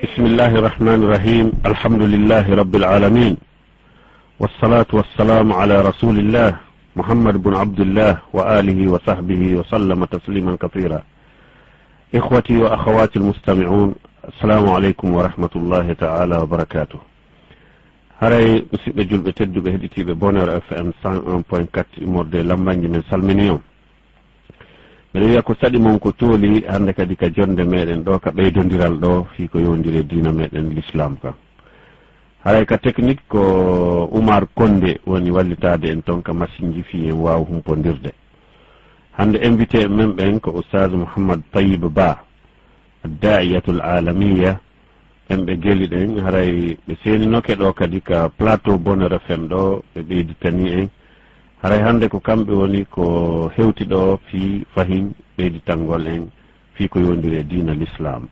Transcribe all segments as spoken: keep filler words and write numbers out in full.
بسم الله الرحمن الرحيم. الحمد لله رب العالمين. والصلاة والسلام على رسول الله محمد بن عبد الله وآله وصحبه وسلم تسليما كثيرا. إخوتي وأخواتي المستمعون، السلام عليكم ورحمة الله تعالى وبركاته. Haray, musidɓe julɓe tedduɓe heɗitiiɓe Bonheur F M cent un point quatre immorde Lambanji, men salmini on. Miɗo wiya ko saɗi mon ko tooli hannde kadi ka jonde meɗen ɗo ka ɓeydondiral ɗo fii ko yowndiri e diina meɗen l'islam kan. Haray ka technique ko Oumar Kondé woni wallitaade en ton ka masinji fii en waaw humpondirde. Hannde invité men ɓen ko Oustaz Mouhammad Tayyib Ba, Daa'iyatul Alamiya, ɓen ɓe geli ɗen, haray ɓe seeninoke ɗo kadi ka plateau Bonheur F M ɗo, ɓe ɓeyditani en. Haray hannde ko kamɓe woni ko hewti ɗo fii fahin ɓeyditangol en fii ko yowndiri e diina l'islam.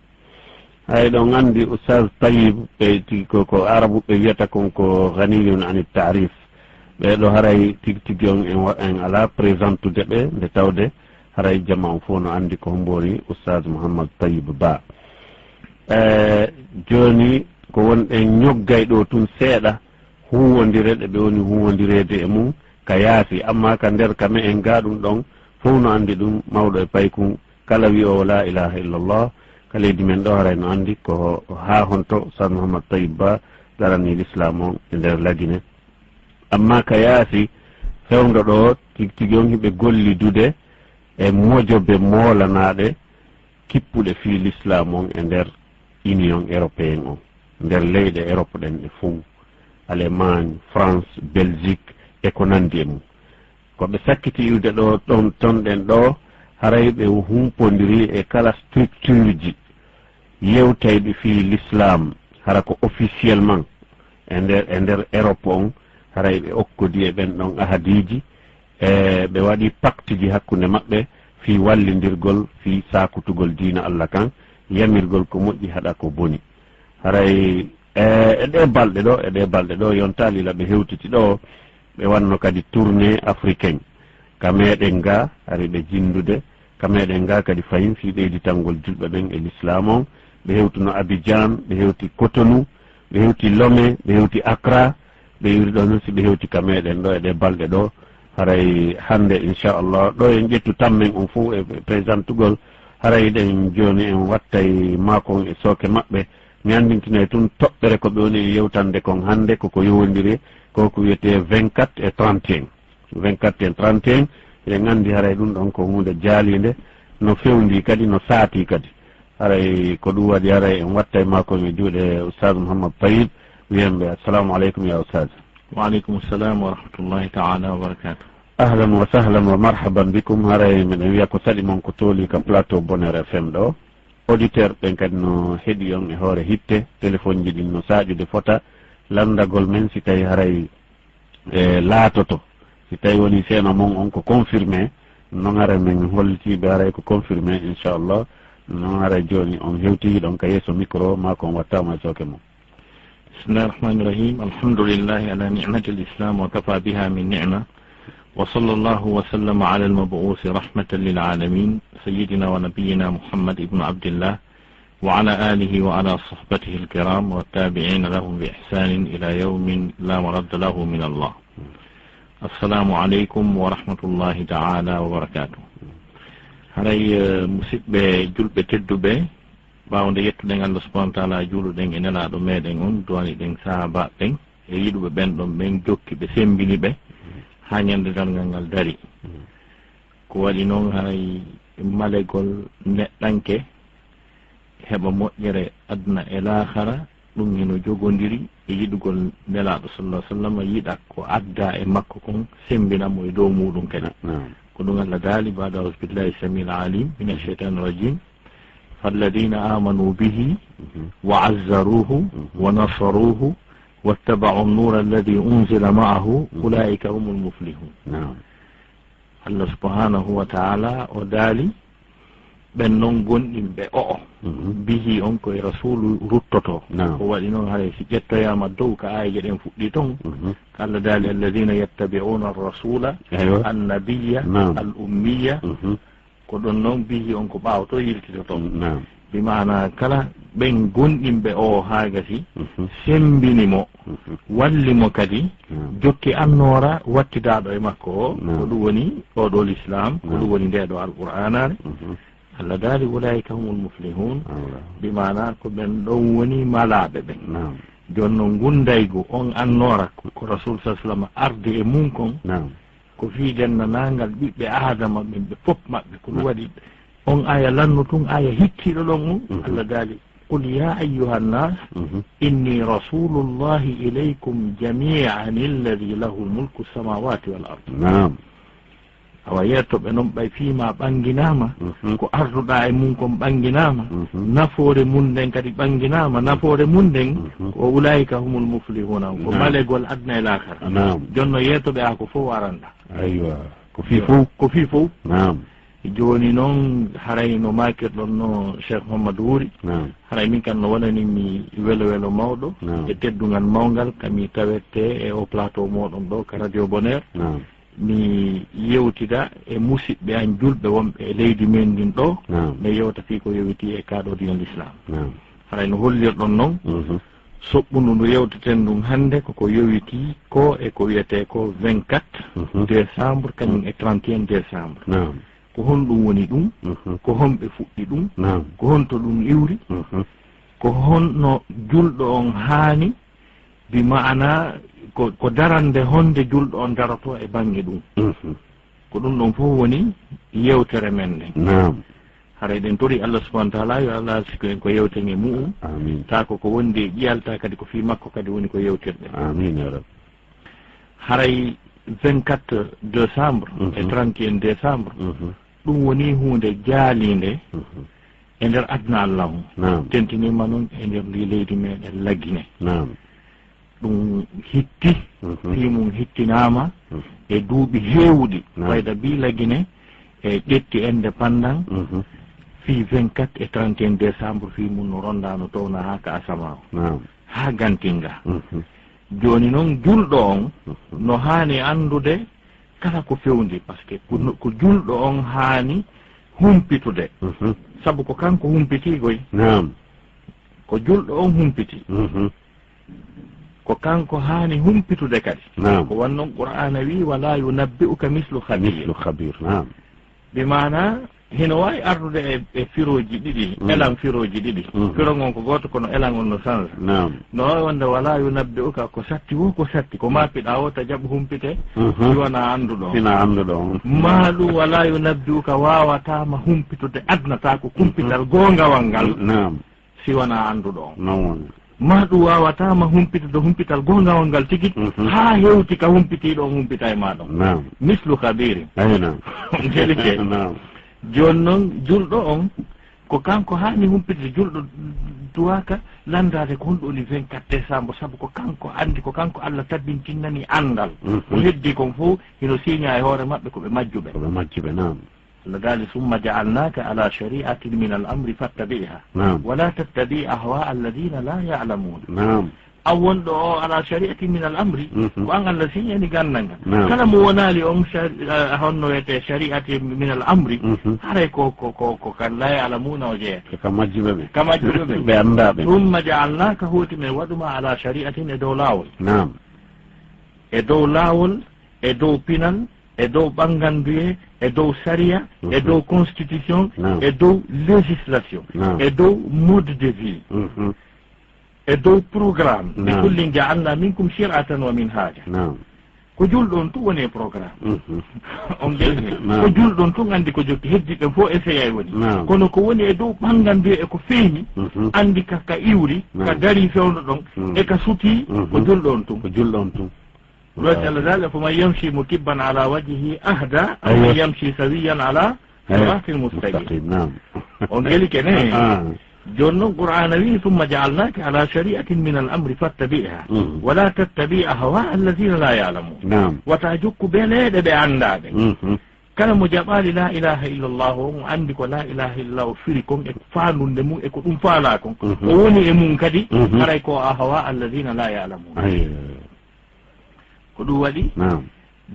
Hay ɗon anndi Oustaz Tayyib, ɓe tigi ko, ko Arabu ɓe wiyata kon ko ghaniyun anit ta'rif. Ɓee ɗo haray tigi tigi on en wa-, en alaa présentude ɓe nde tawde haray jama on fof no anndi ko hombo woni Oustaz Mouhammad Tayyib Ba. E, jooni ko wonɗen ñoggay ɗo tun seeɗa huuwondire ɗe ɓe woni huuwondireede e mum ka yaasi, amma ka nder ka me'en ga ɗum ɗon fof no anndi ɗum mawɗo e paykun. Kala wi'oowo laa ilaaha illallah ka leydi men ɗo haray no anndi ko haa honto Oustaz Mouhammad Tayyib Ba darani l'islam on e nder Lagine. Amma ka yaasi fewndo ɗo tigi tigi on hiɓe gollidude e mojobe moolanaaɗe kippuɗe fii l'islam on e nder Union Européenne on, nder leyɗe Europe ɗen ɗe fow, Allemagne, France, Belgique, e ko nandi e mum. Ko ɓe sakkiti iwde ɗo, ɗon, ton ɗen ɗo, haray ɓe humpondiri e kala structure ji yewtayɗi fii l'islam, hara ko officiellement e nder, e nder Europe on, haray ɓe okkodi e ɓen ɗon ahadiiji, e ɓe waɗi pacte ji hakkunde maɓɓe fii wallindirgol, fii saakutugol diina Allah kan, yamirgol ko moƴƴi, haɗa ko boni. Haray, e, e ɗee balɗe ɗo, e ɗee balɗe ɗo, yontaali la ɓe hewtiti ɗo, ɓe wanno kadi tournée africaine. Ka meɗen ga, hari ɓe jindude, ka meɗen ga kadi fayin fii ɓeyditangol julɓe ɓen e l'islam on. Ɓe hewtuno Abidjan, ɓe hewti Cotonou, ɓe hewti Lomé, ɓe hewti Accra, ɓe iwri ɗon, si ɓe hewti ka meɗen ɗo e ɗee balɗe ɗo. Haray hannde, inchallah, ɗo en ƴettu tammen on fof e présentugol. Haray ɗen jooni en wattay maakon e sooke maɓɓe. Mi anndintinay tun toɓɓere ko ɓe woni e yewtande kon hannde, ko ko yowondiri, ko ko wiyetee vingt-quatre et trente et un. Vingt-quatre et trente et un, eɗen anndi haray ɗum ɗon ko huunde jaaliinde, no fewndi kadi, no saati kadi. Haray ko ɗum waɗi, haray en wattay maakon e juuɗe Oustaz Mouhammad Tayyib, wiyen ɓe, assalamu aleykum ya Oustaz. Wa aleykum salam wa rahmatullahi ta'ala wa barakatuh. Ahlan wa sahlan wa marhaban bikum. Haray miɗen wiya ko saɗi mon ko tooli ka plateau Bonheur F M ɗo. Auditeur ɓen kadi no heɗi on e hoore hitte, téléphone ji ɗin no saaƴude fota lanndagol men si tawi haray e laatoto. Si tawi woni seena mon on ko confirmé, non haray men hollitiiɓe haray ko confirmé, inchallah. Non haray jooni on hewti hiɗon ka yeeso micro, maa ko on wattaama e sooke mon. بسم الله الرحمن الرحيم. الحمد لله على نعمة الإسلام وكفى بها من نعمة. وصلى الله وسلم على المبعوث رحمة للعالمين سيدنا ونبينا محمد بن عبد الله وعلى آله وعلى صحبته الكرام والتابعين لهم بإحسان إلى يوم لا مرد له من الله. السلام عليكم ورحمة الله تعالى وبركاته. Haray, eh, musidɓe julɓe tedduɓe, ɓaawo nde yettuɗen Allah subhanahu wa taala, juuluɗen e nelaaɗo meɗen on, duwaniɗen sahaabaaɓe ɓen e yiɗuɓe ɓen ɗon ɓen, jokki ɓe, sembini ɓe haa ñande darngal ngal dari. Ko waɗi noon, haray malegol neɗɗanke heɓa moƴƴere aduna e laakara, ɗum hino jogondiri e yiɗugol Nelaaɗo sallallahu alaihi wasallam, yiɗa ko adda e makko kon, sembina mo e dow muɗum kadi. Na-, naam. Ko ɗum Allah daali, baada auzu billahi samil alim min ashaitan rajim, falladina amanu bihi wa azzaruhu wa nasaruhu wattaba'u an-nura alladhi unzila ma'ahu ulaika humul muflihun. Naam. Allah subhanahu wa ta'ala o daali, ɓen non gonɗinɓe o'o, bihi on ko e rasulu ruttoto. Naam. Ko waɗi noon, haray si ƴettoyaama dow ka aayeje ɗen fuɗɗi ton, ko Allah daali, alladhina yattabi'una ar-rasula an-nabiyya al-ummiya. Ko ɗon noon bihi on ko ɓaawo to yiltitoto. Naam. Bi maana kala ɓen gonɗinɓe oo haa gasi, Mhm. semmbini mo, Mhm. walli mo kadi, Naam. jokki annoora wattidaaɗo e makko o, Naam. ko ɗum woni oo ɗoo Lislaam, ko Naam. ɗum woni ndee ɗoo Alqur'aanaare. Mhm. Allah daali, "Ulaa'ika humul muflihuun." Allah. Bi maana ko ɓen ɗon woni malaaɓe ɓen. Naam. Jooni noon, ngun ndaygu, on annoora, ko Rasul sallallahu alayhi wa sallam ardi e mun kon, Naam. ko fii denndaangal ɓiɓɓe Aadama ɓen, ɓe fof maɓɓe. Ko ɗum Naam. waɗi on aya lanno tun, aya hittiiɗo ɗon on, Mhm. Allah daali, "Qul ya ayyuhan nas, Mhm. inni rasulullahi ilaykum jami'an alladhi lahu mulku samawati wal ard." Naam. Awa yettooɓe non ɓay fii maa ɓannginaama, Mhm. ko arduɗaa e mun kon ɓannginaama, Mhm. nafoore mun nden kadi ɓannginaama, nafoore mun nden Mhm. ko ulaa'ika humul muflihuuna, ko Naam. malegol aduna e laakara. Naam. Jooni no yettooɓe a ko fof aranɗa. Aywa, ko fii fof? Ko fii fof. Naam. Jooni non haray no maakirɗon no Cheikh Mouhamadou Wuri, Naam. haray min kan no wonani mi welo welo mawɗo Naam. e teddungal mawngal ka mi tawete e o plateau mooɗon ɗo ka Radio Bonheur. Naam. Mi yewtida e musiɓɓe an julɓe wonɓe e leydi men ndin ɗo, Naam. mi yewta fii ko yowitii e kaaɗo diina Lislaam. Naam. Haray no hollirɗon non, Mhm. soɓɓundu ndu yewteten ndun hannde ko ko yowitii ko e ko wiyetee ko vingt-quatre Mhm. décembre, kañum e trente et un décembre. Naam. Ko honɗum woni ɗum? Mhm. Ko honɓe fuɗɗi ɗum? Naam. Ko honto ɗum iwri? Mhm. Ko honno julɗo on haani, bi ma'ana, ko, ko darande honde julɗo on daroto e baŋŋe ɗum? Mhm. Ko ɗum ɗon fof woni yewtere men nden. Naam. Haray ɗen tori Allah subhanahu wa ta'ala, yo Allah siko en ko yewten e mu'um. Amiin. Taa ko ko wondi e ƴiyal, taa kadi ko fii makko kadi woni ko yewtirɗen. Amiin, ya Rabbi. Haray vingt-quatre décembre Mhm. e trente et un décembre, Mhm. ɗum woni huunde jaaliinde Mhm. e nder aduna Allah on. Naam. Tentiniima noon e nder ndi leydi meɗen Lagine. Naam. Ɗum hitti, Mhm. fii mum hittinaama Mhm. e duuɓi heewuɗi. Naam. Fayda bi Lagine e ƴetti indépendance Mhm. fii vingt-quatre e trente et un décembre, fii mum no ronda, no towna haa ka asamaa o. Naam. Haa gantinga. Mhm. Jooni noon, julɗo on Mhm. no haani anndude kala ko fewndi, parce que ko no, ko julɗo on haani humpitude. Mhm. Sabu ko kanko humpitii koy. Naam. Ko julɗo on humpiti. Mhm. Ko kanko haani humpitude kadi. Naam. Ko wannon Qur'aana wi, "Wala yunabbi'uka mislu khabir." Mislu khabir, naam. Bi maana, hino waawi ardude e, e firooji ɗiɗi, Mm. elan firooji ɗiɗi. Mm. Firo ngon ko gooto, kono elan on no sansa. Naam. No waawi wonde, "Wala yunabbi'uka", ko satti wo ko satti, ko maapiɗaa o ta jaɓ humpite, Mhm. si wanaa annduɗo on. Sina annduɗo on. Maa ɗum, "Wala yunabbi'uka", waawataa ma humpitude, adnataa ko kumpital Mhm. goongawal ngal. Naam. Si wanaa annduɗo on. Noon woni. Maa ɗum waawataa ma humpitude humpital goongawal ngal tigi, Mhm. haa hewti ka humpitiiɗo on humpita e maa ɗon. Naam. Mislu khabirin. Eey, naam. Ngelike. Naam. Jooni noon, julɗo on, ko kanko haani humpitude, julɗo duwaaka lanndaade ko honɗum woni vingt-quatre décembre, sabu ko kanko anndi, ko kanko Allah tabintinnani anndal. Mhm. Ko heddii kon fof, hino siiñaa e hoore maɓɓe ko ɓe majjuɓe. Ko ɓe majjuɓe, naam. Allah daali, "Summa ja'alnaaka ala shari'atin min al-amri fattabi'ha. Naam. Wa la tattabi' ahwa'a alladhina la ya'lamun." Naam. A wonɗo o ala shari'atin min al-amri, Mhm. ko an Allah siñani ganndal ngal. Naam. Kala mo wonaali on shari-, ah, honno wiyetee shari'atin min al-amri, Mhm. haray ko, ko, ko, ko kan la ya'lamuna o jeeyata. Ko ka majjuɓe ɓe. Ka majjuɓe ɓe. Ɓe anndaa ɓe. "Summa ja'alnaaka", hooti men waɗu ma ala shari'atin e dow laawol. Naam. E dow laawol, e dow pinal, e dow ɓannganduyee, e dow sariya, e Mhm. dow constitution, Naam. e dow législation, Naam. e dow mode de vie, Mhm. e dow programme. Naam. "Likullin ja'alna minkum shir'atan wa minhaja." Naam. Ko julɗo on tun woni e programme. Mhm. On ngelni. Naam. Ko julɗo on tun anndi ko jokki, heddi ɓen fof essayay woni. Naam. Kono ko woni e dow ɓannganduyee e ko feeñi, Mhm. anndi ka, ka iwri, ka Naam. darii fewndo ɗon, Mm. e ka sutii, ko Mhm. julɗo on tun. Ko julɗo on tun. Ɗum waɗi Allah daali, "Faman yamshi mukibban ala wajhihi ahda, amman Aywa. yamshi sawiyan ala Aywa. siratin mustaqim." Mustaqim, naam. On ngelike ne? Ah. Jooni noon Qur'aana wi'i, "Summa ja'alnaaka ala shari'atin min al-amri fattabi'ha, Mm. wa la tattabi' ahwa'a alladhina la ya'lamun." Naam. Wata jokku beleeɗe ɓe anndaa ɓe. Mhm. Kala mo jaɓaali la ilaha illallah, on anndi ko la ilaha illallah o firi kon e faandunde mum e ko ɗum faalaa kon. Mhm. O woni e mum kadi, Mhm. haray ko ahwa'a alladhina la ya'lamun. Aywa. Ko ɗum waɗi, Naam.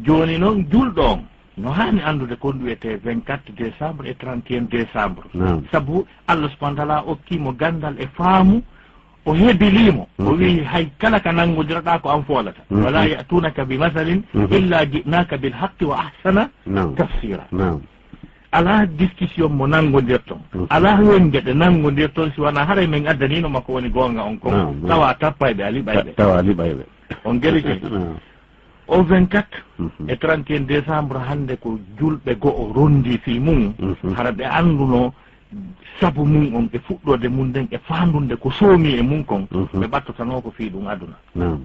jooni noon, julɗo on, No haani anndude ko ɗum wiyetee vingt-quatre décembre e trente et un décembre. Naam. Sabu Allah subhanahu wa taala okkii mo ganndal e faamu, o hebilii mo. O Mhm. wiyi hay kala ka nanngondiroɗaa ko an foolata. Mhm. Wala ya'tunaka bi masalin Mhm. illa ji'naka bil haqqi wa ahsana Naam. tafsira. Naam. Alaa discussion mo nanngondirton. Mhm. Alaa heen geɗe nanngondirton si wanaa haray min addaniino ma ko woni goonga on kon. Naam, naam. Tawa tappayɓe a liɓayɓe. Ta-, tawa liɓayɓe. On gelike. Naam. O vingt-quatre Mhm. e trente et un décembre hannde ko julɓe go'o rondi fii mum, Mhm. hara ɓe annduno sabu mum on e fuɗɗoode mum nden e faandunde ko soomi e mum kon, Mhm. ɓe ɓattotanoo ko fii ɗum aduna. Naam.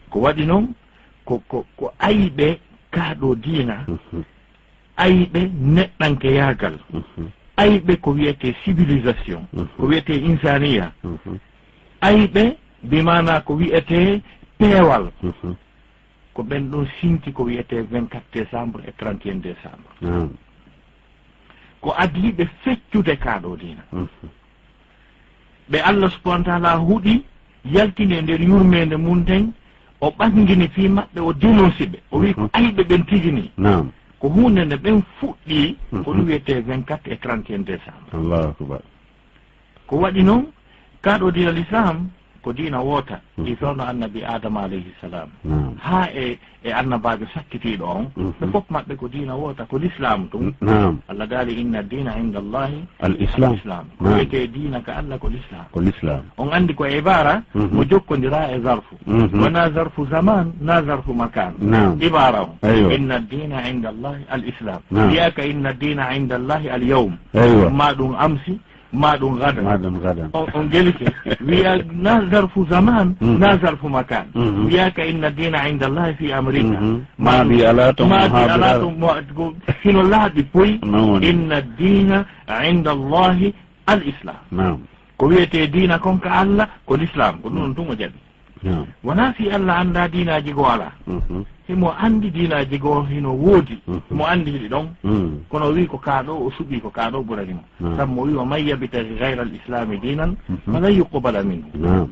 Ko waɗi non, ko, ko, ko ayɓe kaaɗo diina, Mhm. ayɓe neɗɗankeyaagal, Mhm. ayɓe ko wiyetee civilisation, Mhm. ko wiyetee insaniya, Mhm. ayɓe bi maanaa ko wiyetee peewal, Mhm. ko ɓen ɗon sinti ko wiyetee vingt-quatre décembre e trente et un décembre. Naam. Ko adii ɓe feccude kaaɗo diina. Mhm. Ɓe Allah subhanahu wa taala huɗi, yaltini e nder yurmeende mum nden, o ɓangini fii maɓɓe, o dénonci ɓe. O wi'i ko Mhm. ayɓe ɓen tigi nii. Naam. Ko huunde nde ɓen fuɗɗii, ko Mhm. ɗum wiyetee vingt-quatre e trente et un décembre. Allahu akbar. Ko waɗi non, kaaɗo diina l'islam, ko diina woota, Mhm. ɗi fewndo annabi Adama alayhi salam. Naam. Haa e, e annabaajo sakkitiiɗo on, Mhm. ɓe fof maɓɓe ko diina woota, ko l'islam tun. Naam. Allah daali, "Inna diina inda Allahi Al Islam. al-Islam." Ko Naam. wiyetee diina ka Allah ko l'islam. Ko l'islam. On anndi ko e ibara Mhm. mo jokkondiraa e zarfu. Mhm. Wonaa zarfu zaman, naa zarfu makan. Naam. Ibara on. Aywa. "Inna diina inda Allahi al-Islam." Naam. Wiyaaka, "Inna diina inda Allahi al-yawm." Aywa. Ma ɗum amsi, ma ɗum gadan. Ma ɗum gadan. On, on gelike. Wiya na zarfu zaman, Mhm. na zarfu makan. Mhm. Wiyaaka, "Inna diina inda Allahi fi Amerika." Mhm. Ma Ma ɗum, bi ala ton ma bi muhabira. Ala ton mo, ko hino laaɓi poy. Noon woni. "Inna diina inda Allahi al-Islam." Naam. Ko wiyetee diina kon ka Allah, ko l'islam. Ko ɗum Mm. ɗon tun o jaɓi. Naam. Wonaa fii Allah anndaa diinaaji goo alaa. Mhm. Himo anndi diinaaji goo hino woodi. Mhm. Himo anndi hiɗi ɗon. Mm. Kono o wi'i ko kaa ɗoo, o suɓii ko kaa ɗoo ɓurani mo. Naam. Sabu mo wi'i, "Wa man yabtaghi ghayra al-islami diinan Mhm. falan yuqbala minhu." Naam.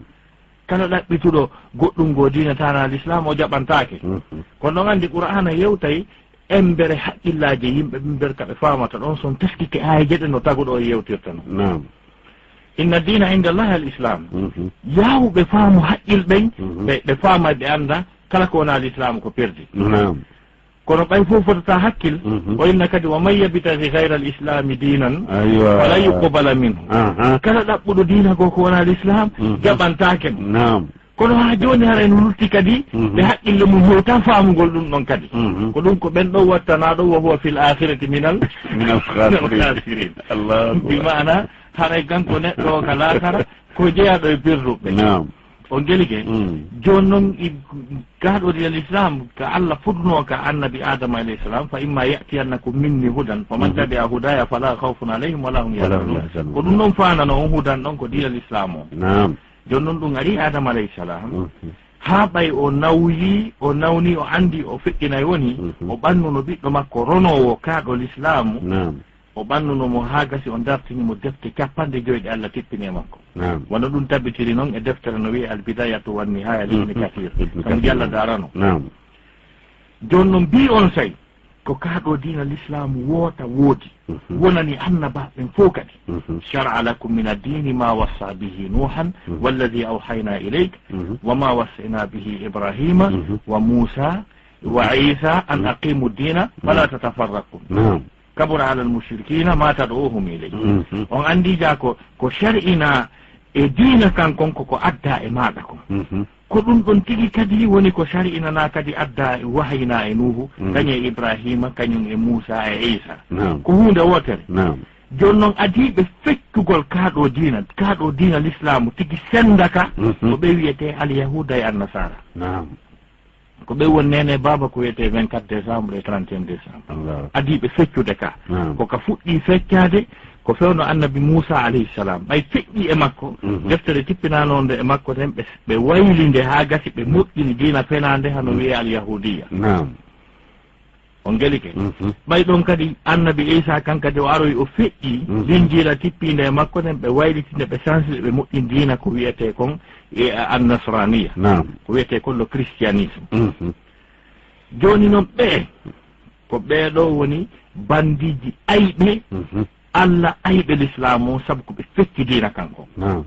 Kala ɗaɓɓituɗo goɗɗum goo diina tanaa l'islam, o jaɓantaake. Mhm. Kono ɗon anndi Qur'aana yewtay embere haqqillaaji yimɓe ɓen ɓen ka ɓe faamata ɗon, son teskike aayeeje ɗen no taguɗo o yewtirta non. Naam. "Inna diina inda Allahi al-Islam." Mhm. Yaawuɓe faamu haqqil ɓen, Mhm. ɓe, ɓe faama, ɓe annda, kala ko wonaa l'islam ko perdi. Naam. Kono ɓay fof fotata hakkil, Mhm. o inna kadi, "Wa man yabtaghi ghayra al-Islami diinan, Aywa. falan yuqbala minhu." Aha. Kala ɗaɓɓuɗo diina goo ko wonaa l'islam, Mhm. jaɓantaake mo. Naam. Kono haa jooni hara en lutti kadi, Mhm. ɓe haqqille mum hewta faamugol ɗum ɗon kadi. Mhm. Ko ɗum ko ɓen ɗon wattanaaɗo, "Wa huwa fil akhirati minal, Minal khasirin. minal khasirin." Allahu Bi akbar. Maana, haray kanko neɗɗo o ka laakara, ko jeyaaɗo e perduɓe. Naam. O gelike. Mm. Jooni non, i, kaaɗo diina l'islam, ka Allah fudunoo ka annabi Adama alayhi salam, "Fa imma ya'tiyannakum minni hudan, faman Mhm. tabi'a hudaya fala khawfun alayhim wala hum Wala hum yahzanun." yahzanun. Ko ɗum ɗon faanano on hudan ɗon ko diina l'islam o. Naam. Jooni non ɗum ari Adama alayhi salam. Mhm. Haa ɓay o nawyi, o nawni, o anndi, o feƴƴinay woni, Mhm. o ɓannuno ɓiɗɗo makko ronoowo kaaɗo l'islam. Naam. O ɓannuno mo haa gasi, o dartini mo defte cappanɗe joy ɗe Allah tippini e makko. Naam. Wano ɗum tabitiri non e deftere no wi'e Al-Bidayatu wan Nihaya li Ibn Mhm. Kathir. Ibn Kamu Kathir. Jalla darano. Naam. Jooni non mbii on say, ko kaaɗo diina l'islam woota woodi. Mhm. Wonani annabaaɓe ɓen fof kadi. Mhm. "Shara'a lakum min ad-dini ma wassa bihi Nuhan, Mhm. walladhi awhayna ilayk, Mhm. wa ma wassayna bihi Ibrahima, Mhm. wa Musa, wa Isa, an Mhm. aqimu ad-dina, fala Mhm. tatafarraqu." Naam. "Kabura ala al-mushrikina ma tad'uhum ilayh." Mhm. On anndi jaa ko, ko shar'ina e diina kan kon ko, ko adda e maaɗa kon. Mhm. Ko ɗum ɗon tigi kadi woni ko shar'inanaa kadi adda e wahayinaa e Nuuhu, Mhm. kañum e Ibraahiima, kañum e Muusaa e Iisaa. Naam. Ko huunde wootere. Naam. Jooni noon adii ɓe feccugol kaa ɗoo diina, kaa ɗoo diina Lislaamu tigi sennda ka, Mhm. ko ɓe wiyetee Alyahuuda e Annasaara. Naam. Ko ɓe woni neene baaba ko wiyetee vingt-quatre décembre e trente et un décembre. Allahu. Adii ɓe feccude ka. Naam. Ko ka fuɗɗii feccaade, ko fewndo Annabi Muusaa alayhi salaam. Ɓay feƴƴii e makko, Mhm. deftere tippinaanoonde e makko nden, ɓe, ɓe wayli nde haa gasi, ɓe moƴƴini diina fenaande hano Mhm. wiyee Alyahuudiyya. Naam. On gelike? Mhm. Ɓay ɗon kadi Annabi Iisaa kan kadi o aroyi o feƴƴii Mhm. Linjiila tippiinde e makko nden, ɓe wayliti nde, ɓe sanside, ɓe moƴƴini diina ko wiyetee kon e Annasraaniya. Naam. Ko wiyetee kon le christianisme. Mhm. Jooni noon ɓe, Ko ɓee ɗoo woni bandiiji ayɓe Mhm. Alla, ayɓe Lislaam o, sabu ko ɓe fecci diina kan kon. Naam.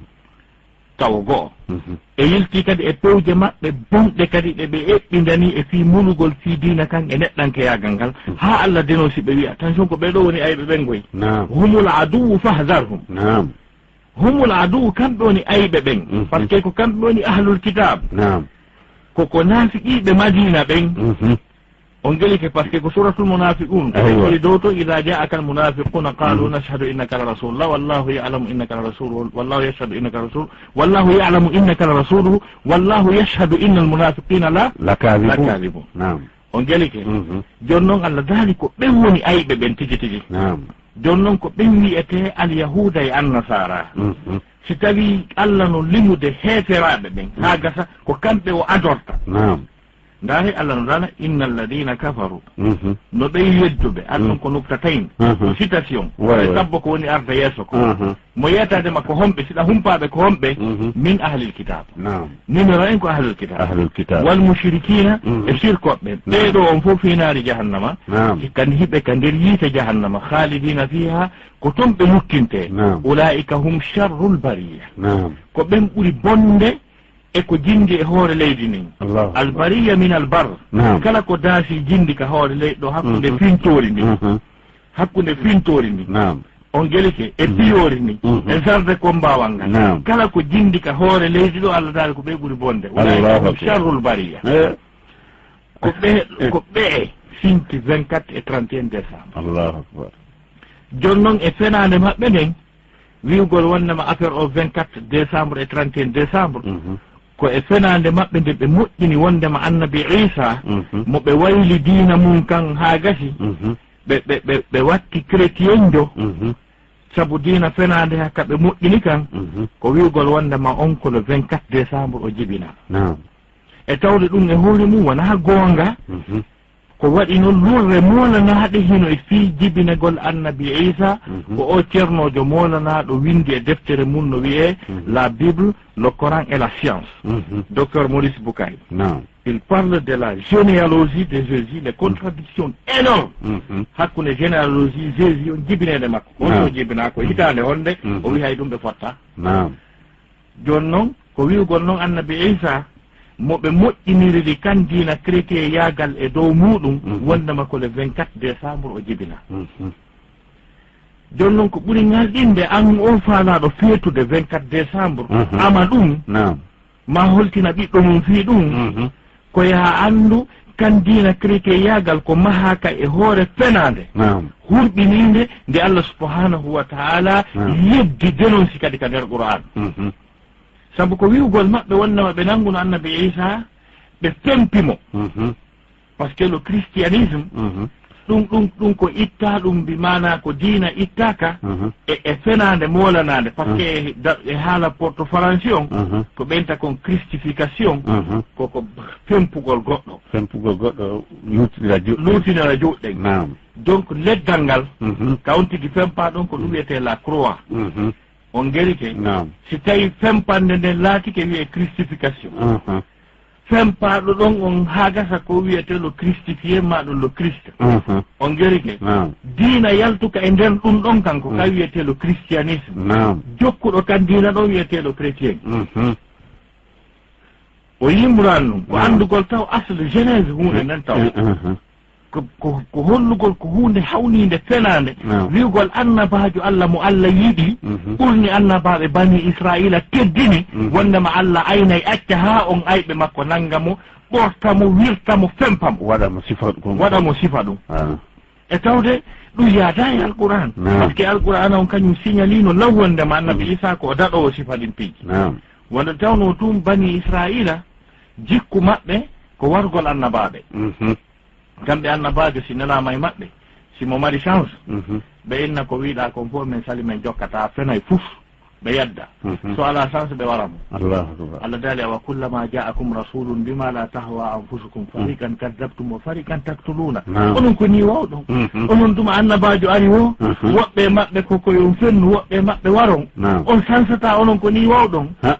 Tawo go'o. Mhm. E yiltii kadi e pewje maɓɓe bonɗe kadi ɗe ɓe eɓɓindanii e fii mulugol fii diina kan e neɗɗankeyaagal ngal, Mhm. haa Alla denoosi ɓe wi'a, attention, ko ɓee ɗoo woni ayɓe ɓen goy. Naam. Humul aduwwu fahzarhum. Naam. Humul aduwwu, kamɓe woni ayɓe ɓen. Mhm. Parce que ko kamɓe woni ahlul kitaab. Naam. Ko, ko naafiqiiɓe Madiina ɓen. Mhm. On gelike, parce que ko Suuratul Munaafiquun. Aywa. Ɓe dow to, "Idaa jaa'akal munaafiquuna qaaluu Mhm. nashhadu innaka la rasuulullah, wallaahu ya'lamu innaka la rasuuluhu, wallaahu yashhadu innaka rasul, wallaahu ya'lamu innaka la rasuuluhu, wallaahu yashhadu innal munaafiqiina la Lakaadibuun. lakaadibuun." Naam. On gelike? Mhm. Jooni non Alla daali ko ɓen woni ayɓe ɓen tigi tigi. Naam. Jooni non ko ɓen wi'etee Alyahuuda e Annasaara. Mhm. Si tawii Alla no limude heeferaaɓe ɓen, haa Mhm. gasa ko kamɓe o adorta. Naam. Ndaari Alla no daala, "Innal ladiina kafaru." Mhm. No ɓen yedduɓe, an Mhm. ɗon ko nuktatayn, Mhm. ko citation, Ouais, ko e ouais. sabbo ko woni arda yeeso ko. Mhm. Mo yeetaade ma ko homɓe, si ɗa humpaaɓe ko homɓe, Mhm. min ahlil kitaab. Naam. Numéro un ko ahlul kitaab. Ahlul kitaab. Wal mushrikiina Mhm. e sirkooɓe. Naam. Ɓee ɗoo on fof fii naari jahannama. Naam. Kan hiɓe ka nder yiite jahannama, khaalidiina fiihaa, ko ton ɓe luttintee. Naam. Ulaa'ika hum sharrul bariyya. Naam. Ko ɓen ɓuri bonde e ko jindi e hoore leydi ndin. Allahu akbar. Al bariyya min al bar. Naam. Kala ko daasi jindi ka hoore leydi ɗo, hakkunde Mhm. fintoori ndin. Mhm. Hakkunde fintoori ndin. Naam. On gelike e Mhm. piyoori ndin. Mhm. E sarde kombaawal ngal. Naam. Kala ko jindi ka hoore leydi ɗo, Alla daali ko ɓe ɓuri bonde. Allahu Ulaa'ika hum akbar. Sharrul bariyya. Eh. Ko ɓe, Eh. ko ɓe sinti vingt-quatre e trente et un décembre. Allahu akbar. Jooni non e fenaande maɓɓe nden, wi'ugol wondema affaire o vingt-quatre décembre e trente et un décembre, Mhm. ko e fenaande maɓɓe nde ɓe moƴƴini wondema Annabi Iisa, Mhm. mo ɓe wayli diina mum kan haa gasi, Mhm. ɓe, ɓe, ɓe, ɓe watti chrétienjo, Mhm. sabu diina fenaande haka ɓe moƴƴini kan, Mhm. ko wi'ugol wondema on ko le vingt-quatre décembre o jibinaa. Naam. E tawde ɗum e hoore mum wonaa goonga, Mhm. ko waɗi noon lurre moolanaaɗe hino e fii jibinagol Annabi Iisa, Mhm. ko o ceernoojo moolanaaɗo winndi e deftere mum no wi'ee Mhm. La Bible, le Coran et la science. Mhm. Docteur Maurice Bucaille. Naam. Il parle de la généalogie de Jésus, les contradictions énormes Mhm. hakkunde généalogie Jésus on jibineede makko. On Naam. so jibinaa ko hitaande honde, Mhm. o wi'i hay ɗum ɓe fotta. Naam. Jooni noon, ko wi'ugol noon Annabi Iisaa, mo ɓe moƴƴiniriri kan diina chrétieyaagal e dow muuɗum, Mhm. wondema ko le vingt-quatre décembre o jibinaa. Mhm. Jooni noon, ko ɓuri ŋalɗinde an oo faalaaɗo feetude vingt-quatre décembre, Mhm. ama ɗum, Naam. maa holtina ɓiɗɗo mum fii ɗum, Mhm. ko yaa anndu kan diina chrétieyaagal ko mahaaka e hoore fenaande, Naam. hurɓiniinde nde Allah subhanahu wa ta'ala Naam. yeddi denonsi kadi ka nder Qur'aan. Mhm. Sabu ko wi'ugol maɓɓe wonnema ɓe nannguno Annabi Iisaa, ɓe fempi mo. Mhm. Parce que le christianisme, Mhm. ɗum, ɗum, ɗum ko ittaa ɗum, bi maanaa ko diina ittaaka Mhm. e, e fenaande moolanaande. Parce que Mhm. e da-, e haala porto faransi on, Mhm. ko ɓeynta kon christification, Mhm. ko, ko fempugol goɗɗo. Fempugol goɗɗo, luutinira juɗɗe. Luutinira juɗɗe. Naam. Donc, leggal ngal, Mhm. ka on tigi fempaa ɗon ko ɗum wiyetee la croix. Mhm. On gerike? Naam. Si tawi fempande nden laatike wiyee christification. Aha. Fempaaɗo ɗon on haa gasa ko wiyetee le christifié maa ɗum le Christ. Aha. On gerike? Naam. Diina yaltuka e nder ɗum ɗon kan ko ka Mm. wiyetee le christianisme. Naam. Jokkuɗo kan diina ɗon wiyetee le chrétien. Mhm. O yimran ɗum. Ko Naam. anndugol taw asli genèse huunde nden taw. Eh, aha. Ko, ko, ko hollugol ko huunde hawniinde fenaande. Naam. Wi'ugol annabaajo Allah mo Allah yiɗi, Mhm. ɓurni annabaaɓe Bani Israa'iila teddini, Mhm. wondema Allah aynay acca haa on ayɓe makko nannga mo, ɓorta mo, wirta mo, fempa mo. Waɗa mo sifa ɗum. Waɗa mo sifa ɗum. Ah. E tawde ɗum yaadaa e Alqur'aan. Naam. Parce que Alqur'aan on kañum signaliino law wondema Annabi Mhm. Iisaa ko o daɗoowo sifa ɗin piiji. Naam. Wano tawnoo tun Bani Israa'iila, jikku maɓɓe ko wargol annabaaɓe. Mhm. Kamɓe annabaajo si nelaama e maɓɓe, si mo mari chance, Mhm. ɓe inna ko wiɗaa kon fof min sali min jokkataa fenay fuf, ɓe yadda. Mhm. So alaa chance ɓe wara mo. Allahu akbar. Allah daali, "Awa kullama ja'akum rasulun bima la tahwa anfusukum fariqan kadzabtum wa fariqan taqtuluna." Naam. Onon ko nii wawɗon. Mhm. Onon tuma annabaajo ari wo, Mhm. woɓɓe e maɓɓe ko ko yo fennu, woɓɓe e maɓɓe waron. Naam. On chance ta onon ko nii wawɗon. Ha.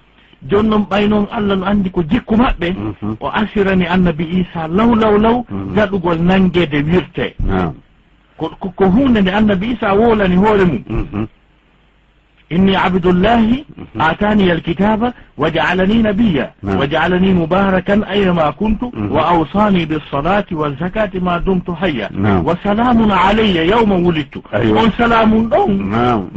Jooni noon, ɓay noon Allah no anndi ko jikku maɓɓe, mhm, o asirani Annabi Iisaa law, law, law, mhm, daɗugol nanngeede wirtee. Naam. Ko, ko, ko huunde nde Annabi Iisaa woolani hoore mum. Mhm. "Inni abdullahi, mhm, aatani alkitaba wa ja'alani nabiyya, naam, wa ja'alani mubarakan aynama kuntu, mhm, wa awsani bis salati wa zakati ma dumtu hayya, naam, wa salamun alayya yawma wulidtu." Aywa. On salamun ɗon. Naam.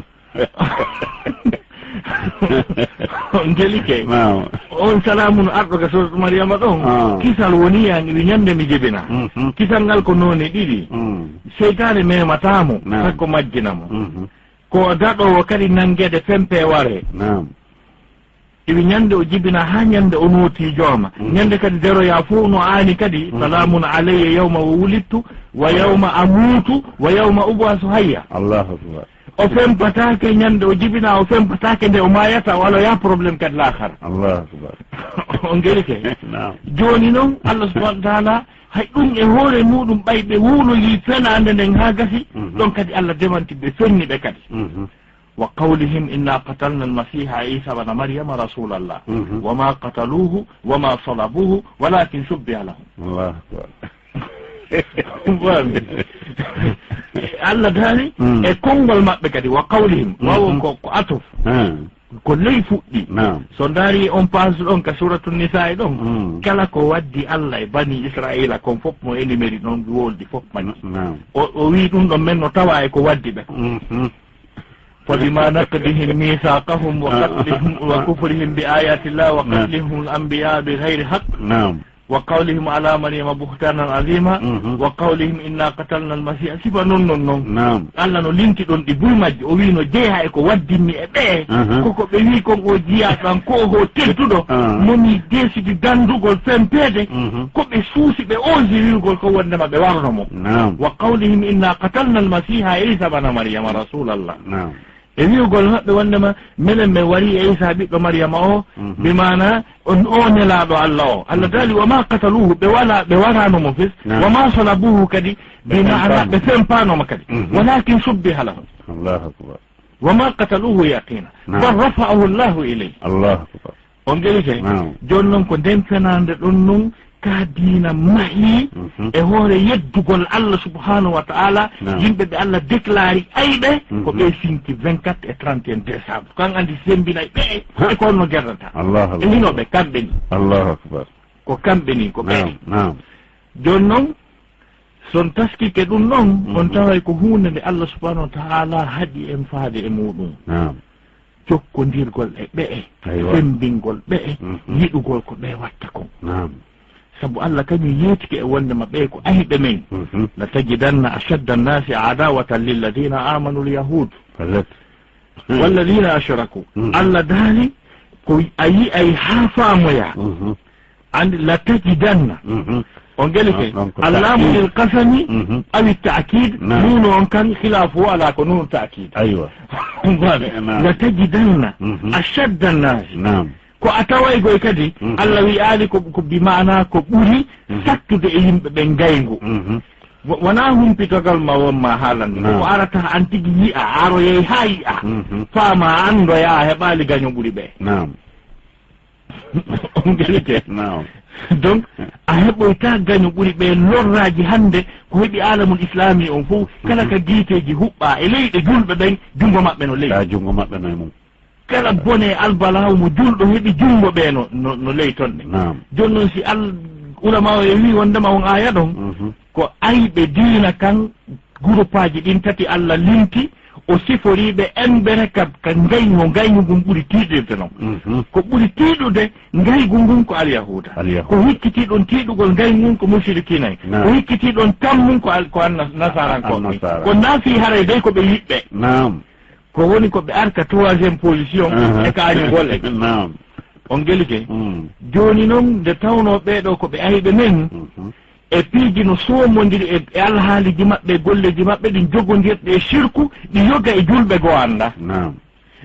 Ngelike. Naam. On salamun arɗo ka suuratu Maryama ɗon. Ah. Kisal woni yan, wi ñande mi jibina. Mhm. Kisal ngal ko noone ɗiɗi. Mm. Seytaane memataa mo, naam, sakko majjina mo. Mhm. Ko daɗoowo kadi nanngeede fempe ware. Naam. Iwi ñande o jibina haa ñande o nootii jooma. Mhm. Ñande kadi deroyaa fof no aani kadi. Mhm. Salamun alayya yawma wulidtu, wa yawma amuutu, wa yawma ub'asu hayya. Allahu akbar. O fempataake ñande o jibina, o fempataake nde o maayata, o aloyaa problème kadi laakara. Allahu akbar. On ngelike? Naam. Jooni noon, Allah subhanahu wa ta'ala, hay ɗum e hoore muɗum, ɓay ɓe wuuloyii fenaande nden haa gasi, mhm, ɗon kadi Allah demanti ɓe, fenni ɓe kadi. Mhm. Wa qawlihim inna qatalna al-masiha Isa bna Maryama rasulallah. Mhm. Wa ma qataluhu wa ma salabuhu walakin shubbiha lahum. Allahu akbar. Faami? Allah daali, mm, e konngol maɓɓe kadi, wa qawlihim, mhm, wawo ko, ko atof. Hmm. Ko ley fuɗɗi. Naam. So ndaari on page ɗon ka Suratu Nisa'i ɗon, mm, kala ko waddi Allah e Bani Israila kon fof mo énuméré ɗon, woldi fof majji. Na-, naam. O, o wi ɗum ɗon men no tawa e ko waddi ɓe. Mhm. Fa bima naqdihim mithaqahum wa qatlihim wa kufrihim bi ayati llah wa, naam, qatlihim al anbiya bi ghayri haqq. Naam. Wa qawlihim ala Maryama buhtanan azima, mhm, wa qawlihim inna qatalna almasiha, sifa non, non, non. Naam. Allah no linti ɗon ɗi buy majji, o wi no jeeha e ko waddinmi e ɓe, mhm, koko ɓe wi kon o jiya ɗan ko ho tedduɗo, ah, mo mi desidi dandugol fempeede, mhm, ko ɓe suusi ɓe osi wi'ugol ko wondema ɓe warno mo. Naam. Wa qawlihim inna qatalna almasiha Isa bana Maryama rasulallah. Naam. E wi'ugol maɓɓe wondema minen men wari e Isa ɓiɗɗo Maryama o, mhm, bi maana on o nelaaɗo Allah o. Allah, mhm, daali, wa ma qataluhu, ɓe wala, ɓe waraano mo fes. Naam. Wa ma salabuhu kadi, bi maana ɓe fempaano mo kadi. Mhm. Walakin shubbiha lahum. Allahu akbar. Wa ma qataluhu yaqina. Naam. Bal rafa'ahu Allahu ilayhi. Allahu akbar. On ngelike? Naam. Jooni noon ko nden fenaande ɗon noon ka diina mahi, mhm, e hoore yeddugol Allah subhanahu wa ta'ala, naam, yimɓe ɓe Allah déclari ayɓe, ko, mhm, ɓe sinti vingt-quatre et trente et un décembre. Ko an anndi sembinay ɓe, ha, e ko honno gerdata. Allahu akbar. E hino ɓe, kamɓe ni. Allahu akbar. Ko kamɓe ni, ko ɓe. Naam, naam. Jooni noon, so on taskike ɗum ɗon, on, mhm, taway ko huunde nde Allah subhanahu wa ta'ala haɗi en faade e muɗum. Naam. Jokkondirgol e ɓe'e, aywa, semmbingol ɓe'e, mhm, yiɗugol ko ɓe watta kon. Naam. Sabu Allah kañum yeetike e wondema ɓe ko ayɓe men. Mhm. La tajidanna ashadda annasi adawatan lilladina amanu lyahud. Walladina ashraku. Mhm. Allah daali ko a yi'ay haa faamoya. Mhm. Andi la tajidanna. Mhm. On ngelike? Naam, ɗon ko allamu ta'kid. Lil qasami, mhm, awi ta'kid. Naam. Nuno on kan khilafu o ala ko nunu ta'kid. Aywa. Voilà. Naam. La tajidanna, mhm, ashadda annasi. Naam. Ko a taway goy kadi, mhm, Allah wi'aali ko, ko bi maana ko ɓuri, mhm, sattude e yimɓe ɓen ngaygu. Mhm. Wo-, wonaa humpitogal ma won ma haalande. Naam. Ko arata an tigi yi'a, aroyay haa yi'a. Mhm. Faama, anndoya a heɓaali gaño ɓuri ɓe. Naam. On ngelike? Naam. Donc, a heɓoyta gaño ɓuri ɓe lorraaji hannde ko heɓi alamul islami on fof, kala, mhm, ka giiteeji huɓɓa e leyɗe julɓe ɓen, junngo maɓɓe no ley. Ka junngo maɓɓe no e mum. Kala bone albalaawo mo julɗo heɓi junngo ɓe no, no, no ley ton ɗe. Naam. Jooni noon si al-, ulama o e wi wondema on aaya ɗon, mhm, ko ayɓe diina kan, guruppaaji ɗin tati Allah linti, o siforiiɓe embere ka, ka ngayŋu, ngayŋu ngun ɓuri tiiɗirde non. Mhm. Ko ɓuri tiiɗude ngaygu ngun ko alyahuuda. Alyahuuda. Ko hikkiti ɗon tiiɗugol ngaygu ngun ko mushrikina. Naam. Ko hikkiti ɗon tammun ko al-, ko anna-, nasarankooɓe. Annasara. Ko nafi haray dey ko ɓe yiɓɓe. Naam. Ko woni ko ɓe arta troisième position, aha, e kaañugol e. Naam. On ngelike? Mm. Jooni noon, nde tawnoo ɓee ɗoo ko ɓe ayɓe men, mhm, e piiji no soomondiri e, e alhaaliji maɓɓe, e golleeji maɓɓe, ɗi jogondirɗi e sirku, ɗi yoga e julɓe goo annda. Naam.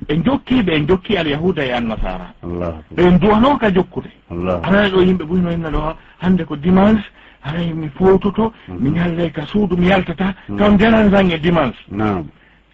Ɓe njokkii ɓe, ɓe njokkii Alyahuuda e Annasaara. Allahu akbar. Ɓe duwanoo ka jokkude. Allahu akbar. Aray ɗoo yimɓe buy no inna ɗoo, hannde ko dimanche, aray mi fowtoto, mi, mhm, ñallay ka suudu, mi yaltata, mhm, taw nderan zan e dimanche. Naam.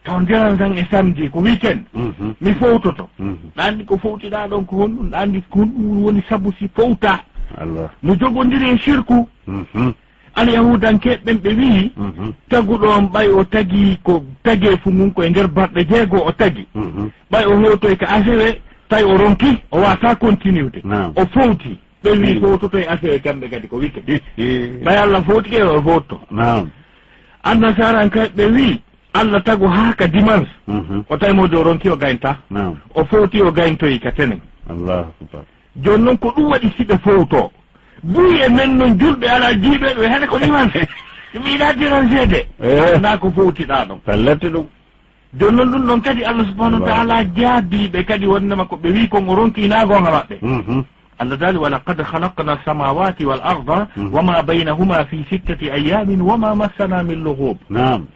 Taw ndiran tan e samedi, ko weekend. Mhm. Mi fowtoto. Mhm. Ɗa anndi ko fowtiɗaa ɗon ko honɗum? Ɗa anndi ko honɗum woni sabu si fowta? Allah. No jogondiri e shirku. Mhm. Alyahuudankeeɓe ɓen ɓe wi'i, mhm, taguɗo on ɓay o tagi ko tageefu ngun ko e nder balɗe jeego o tagi. Mhm. Ɓay o hewtoy ka asewe, tawi o ronki, o waasaa continude. Naam. O fowti. Ɓe wi'i, hmm, fowtoto e asewe kamɓe kadi ko weekend. Ɓay Allah fowtike o fowto. Naam. Annasaara en kay ɓe wi'i, Allah tago haa ka dimanche. Mhm. O tawi mo o ronki o gaynta. Naam. O fowti o gayntoyi ka tenen. Allahu akbar. Jooni non ko ɗum waɗi si ɓe fowto. Buy e men non julɓe alaa jiiɓe ɓe hade ko dimanche. Mi yiɗaa déranger de. Eh. Naa ko fowtiɗaa ɗon. Fallete ɗum. Jooni non ɗum ɗon kadi Allah subhanahu wa ta'ala jaabii ɓe kadi wondema ko ɓe wi'i kon o ronki naa goonga maɓɓe. Mhm. Allah daali, "Wa laqad khalaqna samawati wal arda, mhm, wa ma baynahuma fi sittati ayyamin wa ma massana min lughub." Naam.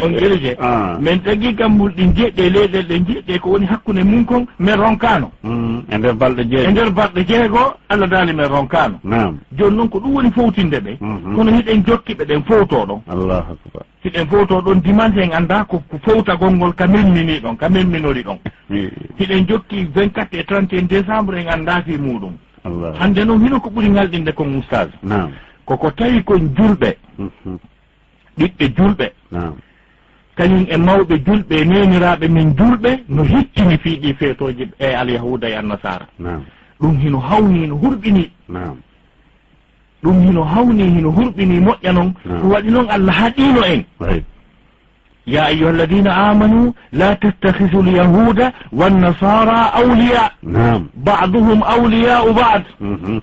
On gelije. Ah. Men tagi kammbul ɗin jeeɗi e leyɗe ɗen jeeɗi ko woni hakkunde mun kon, men ronkaano. Mm, e nder balɗe jeego. E nder balɗe jeego, Allah daali men ronkaano. Naam. Jooni non ko ɗum woni fowtinde ɓe. Mhm. Kono hiɗen jokki ɓe ɗen fowto ɗon. Allahu akbar. Hiɗen fowto ɗon dimanche en anndaa ko, ko fowtagol ngol ka memminii ɗon, ka memminori ɗon. Mm. Hiɗen jokki vingt-quatre e trente et un décembre en anndaa fii muuɗum. Allah. Hannde non hino ko ɓuri ŋalɗinde kon, Oustaz. Naam. Ko ko tawi kon julɓe. Mhm. Ɓiɓɓe julɓe. Naam. Kañum e mawɓe julɓe e neeniraaɓe men julɓe no hittini fii ɗii feetooji e Alyahuuda e Annasaara. Naam. Ɗum hino hawni, hino hurɓini. Naam. Ɗum hino hawni, hino hurɓini, moƴƴa non. Naam. Ko waɗi non Allah haɗiino en. Right. يا أيها الذين آمنوا لا تتخذوا اليهود والنصارى أولياء. Naam. بعضهم أولياء بعض. Mhm.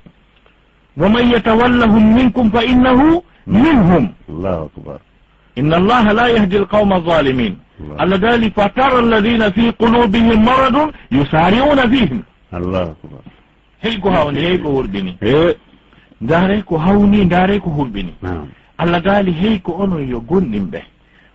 ومن يتولهم منكم فإنه منهم. Allahu akbar. إن الله لا يهدي القوم الظالمين. Allah. Allah daali, "فترى الذين في قلوبهم مرض يسارعون فيهم." Allahu akbar. Hey ko hawni, hey ko hurɓini. He. Ndaare ko hawni, ndaare ko hurɓini. Naam. Allah daali, hey ko onon yo gomɗinɓe.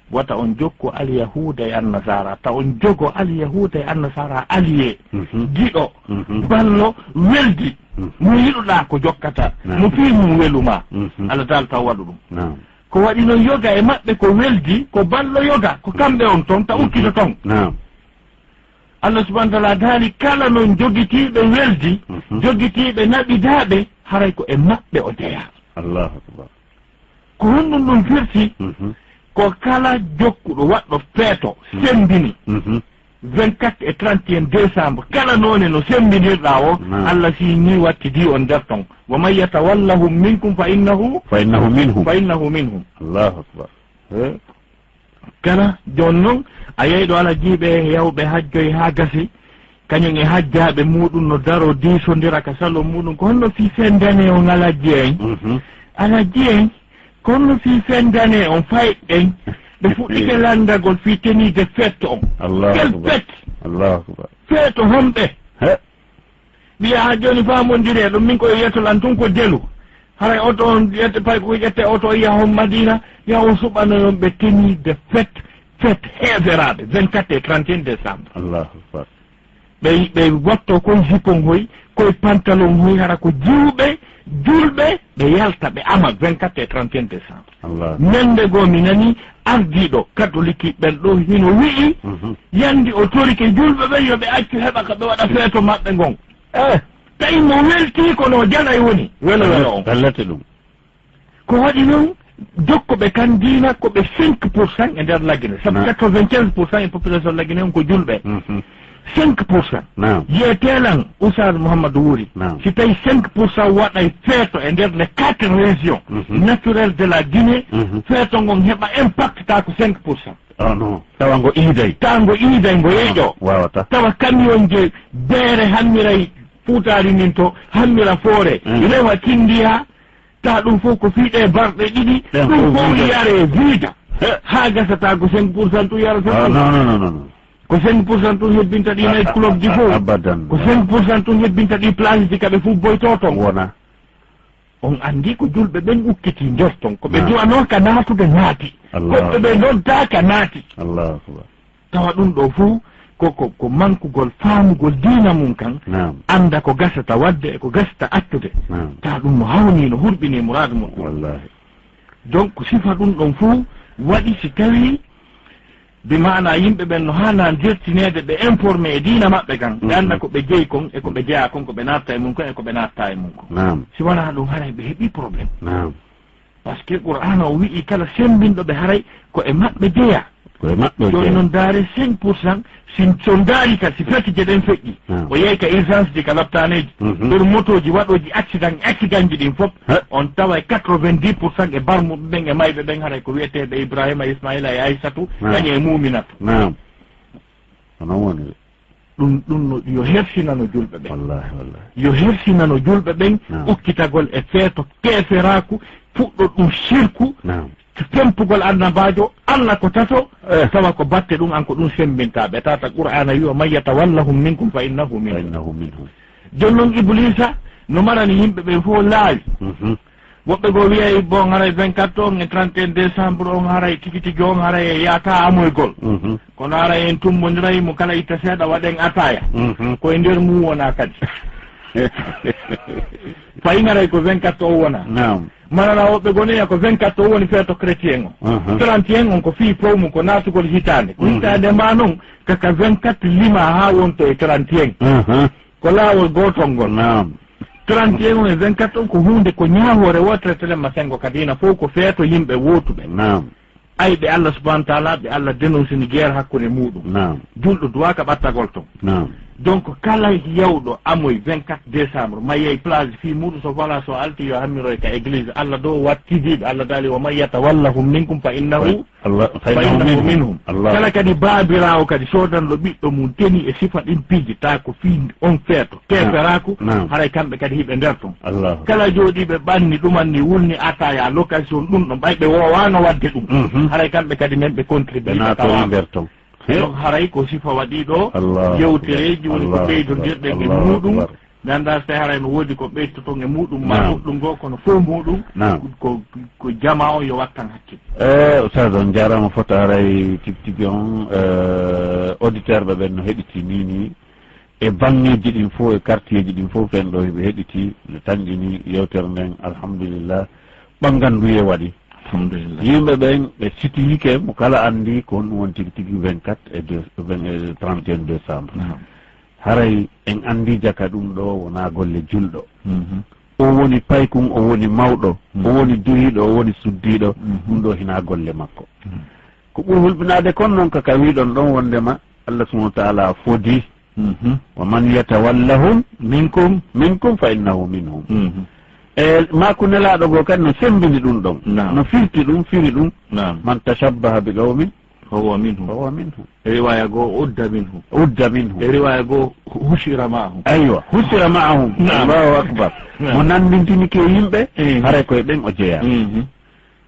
Wata on jokku Alyahuuda e Annasaara, ta on jogo Alyahuuda e Annasaara allié, mhm, giɗo, mhm, ballo, weldi, mhm, mo yiɗuɗaa ko jokkata, naam, mo fii mum welu ma. Mhm. Allah taala taw waɗu ɗum. Naam. Ko waɗi non yoga e maɓɓe ko weldi, ko ballo yoga, ko kamɓe on ton, ta, mhm, ukkito ton. Naam. Allah subhanahu wa taala daali kala non jogitiiɓe weldi, mhm, jogitiiɓe naɓidaaɓe, haray ko e maɓɓe o jeyaa. Allahu akbar. Ko honɗum ɗum firti? Mhm. Ko kala jokkuɗo waɗɗo feeto, mhm, semmbini, mhm, vingt-quatre et trente et un décembre, kala noone no semmbinirɗaa o, naam, Allah si ni wattidii on nder ton. "ومن يتولهم منكم فإنه، فإنه منهم." فإنه منهم. Allahu akbar. Eh? Kala jooni non, a yeyɗo Alhaji ɓe yawɓe hajjoy haa gasi, kañum e hajjaaɓe muuɗum no daroo diisondira ka salon muuɗum. Ko honno fii fendane on Alhaji en? Mhm. Alhaji en, ko honno fii fendane on fayɓe ɓen? Ɓe fuɗɗike lanndagol fii tenue de fête on. Allahu akbar. Quelle fête? Allahu akbar. Feeto honɓe? He? Ɓiya haa jooni faamondire ɗum, min ko e yeeso lan tun ko delu. Haray oto on ƴette, pay ko ƴette oto yaha on Madina, yaha on suɓanoyon ɓe tenue de fête, fête heeferaaɓe, vingt-quatre et trente et un décembre. Allahu akbar. Ɓe, ɓe watto koye jupon hoy, koye pantalon hoy, hara ko jiwɓe, julɓe, ɓe yalta, ɓe ama vingt-quatre et trente et un décembre. Allah. Ñannde goo mi nani ardiiɗo katoliki ɓen ɗo hino wi'i, mhm, yandi o torike julɓe ɓen yo ɓe accu heɓa ka ɓe waɗa feeto maɓɓe ngon. Eh, tawi mo weltii ko no janay woni welo welo on. Tallete ɗum. Ko waɗi noon, jokkuɓe kan diina ko ɓe cinq pour cent e nder Lagine. Sabu, naam, quatre-vingt-quinze pour cent e population Lagine on ko julɓe. Mhm. Cinq pour cent. Naam. Yeetee lan, Oustaz Mouhamadou Wuri. Naam. Si tawi cinq pour cent waɗay feeto e nder les quatre régions, mhm, naturelles de la Guinée, mhm, feeto ngon heɓa impact ta ko cinq pour cent. Oh non. Tawa ngo iiday. Tawa ngo iiday, ngo yeeƴoo. Waawata. Tawa camion je beere hammiray fuutaari nin to, hammira foore, mm, rewa kindiya, ta ɗum fof ko fii ɗee barɗe ɗiɗi, ɗen ɗum fof fof viida. Yaree viida. He. Haa gasata ko cinq pour cent tun yarata. Ah, tun. Non, non, non, non, non. Ko cinq pour cent tun hebbinta ɗi, ah, night club ji, ah, fof. Abadan. Ko cinq pour cent tun hebbinta ɗi plage ji ka ɓe fof boytoo ton. Wona. On anndi ko julɓe ɓen ukkiti nder ton. Ko ɓe, naam, du'anoo ka naatude naati. Allahu akbar. Ko ɓe noddaa ka naati. Allahu akbar. Tawa ɗum ɗoo fof ko, ko, ko mankugol faamugol diina mum kan. Naam. Annda ko gasata waɗde e ko gasata accude. Naam. Tawa ɗum no hawni, no hurɓini muraadu mum. Wallahi. Donc, sifa ɗum ɗon fof waɗi si tawi Bi maana yimɓe ɓen no haana jertineede, ɓe informé e diina maɓɓe kan, ɓe annda ko ɓe jeyi kon e ko ɓe jeyaa kon, ko ɓe naatta e mum kon e ko ɓe naatta e mum kon. Naam. Si wanaa ɗum, haray ɓe heɓii problème. Naam. Parce que Qur'aana o wi'i kala semmbinɗo ɓe, haray ko e maɓɓe jeyaa. Ko e maɓɓe o jeyaa. Jooni non, daare cinq pour cent, si, si on ndaari ka, si fetije ɗen feƴƴi, o yehi ka urgence ji, ka laptaaneeji, ɗon motooji waɗooji accident, accident ji ɗin fof, on taway quatre-vingt-dix pour cent e barmuɓe ɓen e mayɓe ɓen, haray ko wi'eteeɓe Ibrahima, Ismaila e Aysatu, kañum e Muuminatu. Naam. Ko non woni de. Ɗum, ɗum no, yo hersinano julɓe ɓen. Wallahi, wallahi. Yo hersinano julɓe ɓen, naam, ukkitagol e feeto keeferaaku, fuɗɗo ɗum sirku, naam, tempugol annabaajo, Allah ko tato, eh, tawa ko batte ɗum, an ko ɗum semmbinta ɓe. Tata Qur'aana wi'i, "Wa man yatawallahum minkum fa innahu minhum." Fa innahu minhum. Jooni non Ibliisa no marani yimɓe ɓen fof laawi. Mhm. Woɓɓe goo wi'ay, bon, haray vingt-quatre on e trente et un décembre on, haray tigi tigi on, haray e yaata amoygol. Mhm. Kono haray en tummbondiray mo kala itta seeɗa, waɗen ataaya. Mhm. Ko e nder mum wona kadi. Fayin haray ko vingt-quatre o wona. Naam. Manana woɓɓe goo ne wi'a ko vingt-quatre o woni feeto chrétien o. Mhm. Trente et un on ko fii pow mum, ko naatugol hitaande. Ko, mhm, hitaande ma non, kaka vingt-quatre lima haa wonto e trente et un. Mhm. Ko laawol gootol ngol. Naam. Trente et un e vingt-quatre on ko huunde, ko ñaawoore wootere telen ma senngo ka diina fow, ko feeto yimɓe wootuɓe. Naam. Ayɓe Allah subhanahu wa taala, ɓe Allah dénoncini guerre hakkunde muuɗum. Naam. Julɗo duwaaka ɓattagol ton. Naam. Donc, kala yawɗo amoy vingt-quatre décembre, ma yehi place fii muuɗum, so voilà, so alti yo hammiroy ka église. Allah ɗo wattidiiɓe, Allah daali, "Wa man yatawallahum minkum fa innahu" Allah, fa innahu minhum. Allah. Kala kadi baabiraawo kadi soodanɗo ɓiɗɗo mum teni e sifa ɗin piiji, taa ko fii on feeto, naam, keeferaaku, naam, haray kamɓe kadi hiɓe nder ton. Allah. Kala jooɗiiɓe ɓanni, ɗumanni, wulni ataaya, location, ɗum ɗon, ɓay ɓe woowaano waɗde ɗum. Mhm. Haray kamɓe kadi men ɓe contribué, ɓe naatorii nder ton. He? Donc, haray ko sifa waɗi ɗo, Allah, yewtereeji woni ko, Allah, ɓeydondirɗen e, Allah, muuɗum. Akbar. Mi anndaa si tawi haray no woodi ko ɓeytoton e muuɗum, ma, naam, goɗɗum goo, kono fof muuɗum, naam, ko, ko jamaa on yo wattan hakkille. Eh, Oustaz, on jaaraama fota, haray tigi tigi on, eh, auditeur ɓe ɓen no heɗiti nii nii. E baŋŋeeji ɗin fof, e quartier ji ɗin fof, ɓen ɗo hiɓe heɗiti, no tanƴini yewtere nden, alhamdulillah. Ɓannganduyee waɗi. Alhamdulillah. Yimɓe ɓen, ɓe sitihike, mo kala anndi ko honɗum woni tigi tigi vingt-quatre e deux, vingt, e trente et un décembre. Naam. Haray en anndi jaka ɗum ɗo wonaa golle julɗo. Mhm. O woni paykun, o woni mawɗo, mhm, o woni duhiiɗo, o woni suddiiɗo, mhm, ɗum ɗo hinaa golle makko. Mhm. Ko ɓuri hulɓinaade kon non ko ka wi'ɗon ɗon wonndema Allah subhanahu wa ta'ala fodi. Mhm. "Wa man yatawallahum minkum, minkum fa innahu minhum." Mhm. E maaku Nelaaɗo goo kadi no semmbini ɗum ɗon. Naam. No firti ɗum, firi ɗum. Naam. "Man tashabbaha bi qawmin fahuwa minhum." Fahuwa minhum. E riwaaya goo, "Udda minhum." Udda minhum. E riwaaya goo, "Hushira ma'ahum." Aywa, "Hushira ma'ahum." Naam. Allahu akbar. Naam. Mo nanndintinike yimɓe, eh, haray ko e ɓen o jeyaa. Mhm.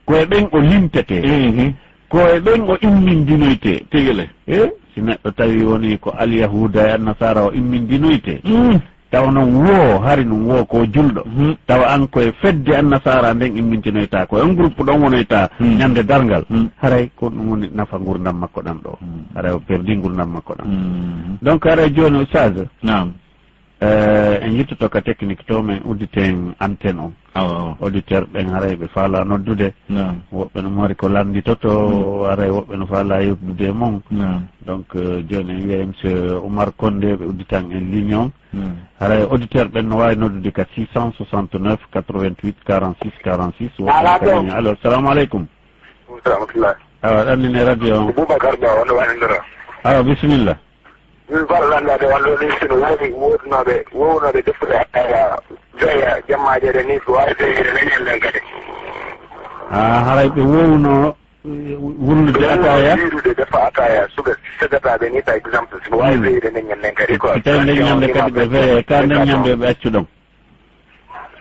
Ko e ɓen o limtetee. Mhm. Ko e ɓen o immindinoytee. Tigi le. E, si neɗɗo tawi woni ko alyahuuda e annasaara o immindinoytee. Mm. Tawa non woo, hari non woo ko julɗo. Mhm. Tawa an ko e fedde annasaara nden immintinoytaa, ko e on groupe ɗon wonoytaa, mm, ñande darngal. Mm. Haray ko ɗum woni nafa ngurdam makko ɗan ɗo. Mm. Haray o perdi ngurdam makko ɗan. Mm. Donc haray jooni, Oustaz, naam, eh, en yittoto ka technique to, men udditen antenne on. Awa, awa. Auditeur ɓen haray ɓe faalaa noddude. Naam. Woɓɓe no mari ko lannditoto, mm, haray woɓɓe no faalaa yewtude e mon. Naam. Donc, eh, jooni en wi'ay Monsieur Oumar Condé, ɓe udditan en ligne on. Naam. Haray auditeur ɓen no waawi noddude ka six cent soixante-neuf quatre-vingt-huit quarante-six quarante-six. Allo, assalamu aleykum. Wa rahmatullah. Awa, ɗannine radio on. Ko Boubacar Ba, wonde wani ndoro. Awa, bisimilla. Min mbaɗa lanndade on ɗo ni, sino woodi woodunooɓe, wownooɓe deftude ataaya, veya, jammaaje ɗe ni, ko waawi veyude leñol nden kadi. Ah, haray ɓe wowno, eh, wulnude ataaya? Wowno yiirude, defa ataaya, suɓe segataaɓe ni, par exemple, sino waawi, hmm, veyude leñol nden kadi, quoi. Si tawi nden ñande kadi ɓe veya, ka nden ñande ɓe accu ɗon.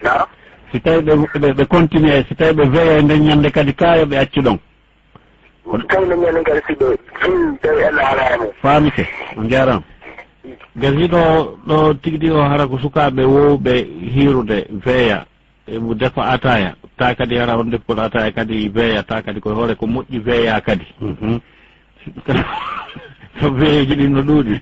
Na? Si tawi ɓe, ɓe, ɓe continue, si tawi ɓe veya nden ñande kadi, ka yo ɓe accu ɗon. Kayno ñande kadi si ɓe fii tawi Allah alaa e mum. Faamike, on njaaraama. Gasi ɗo, ɗo tigi tigi o hara ko sukaaɓe wowɓe hiirude veya, e mo defa ataaya, ta kadi hara on defgol ataaya kadi veya, ta kadi ko hoore ko moƴƴi veya kadi. Mhm. To veyeeji ɗin no ɗuuɗi.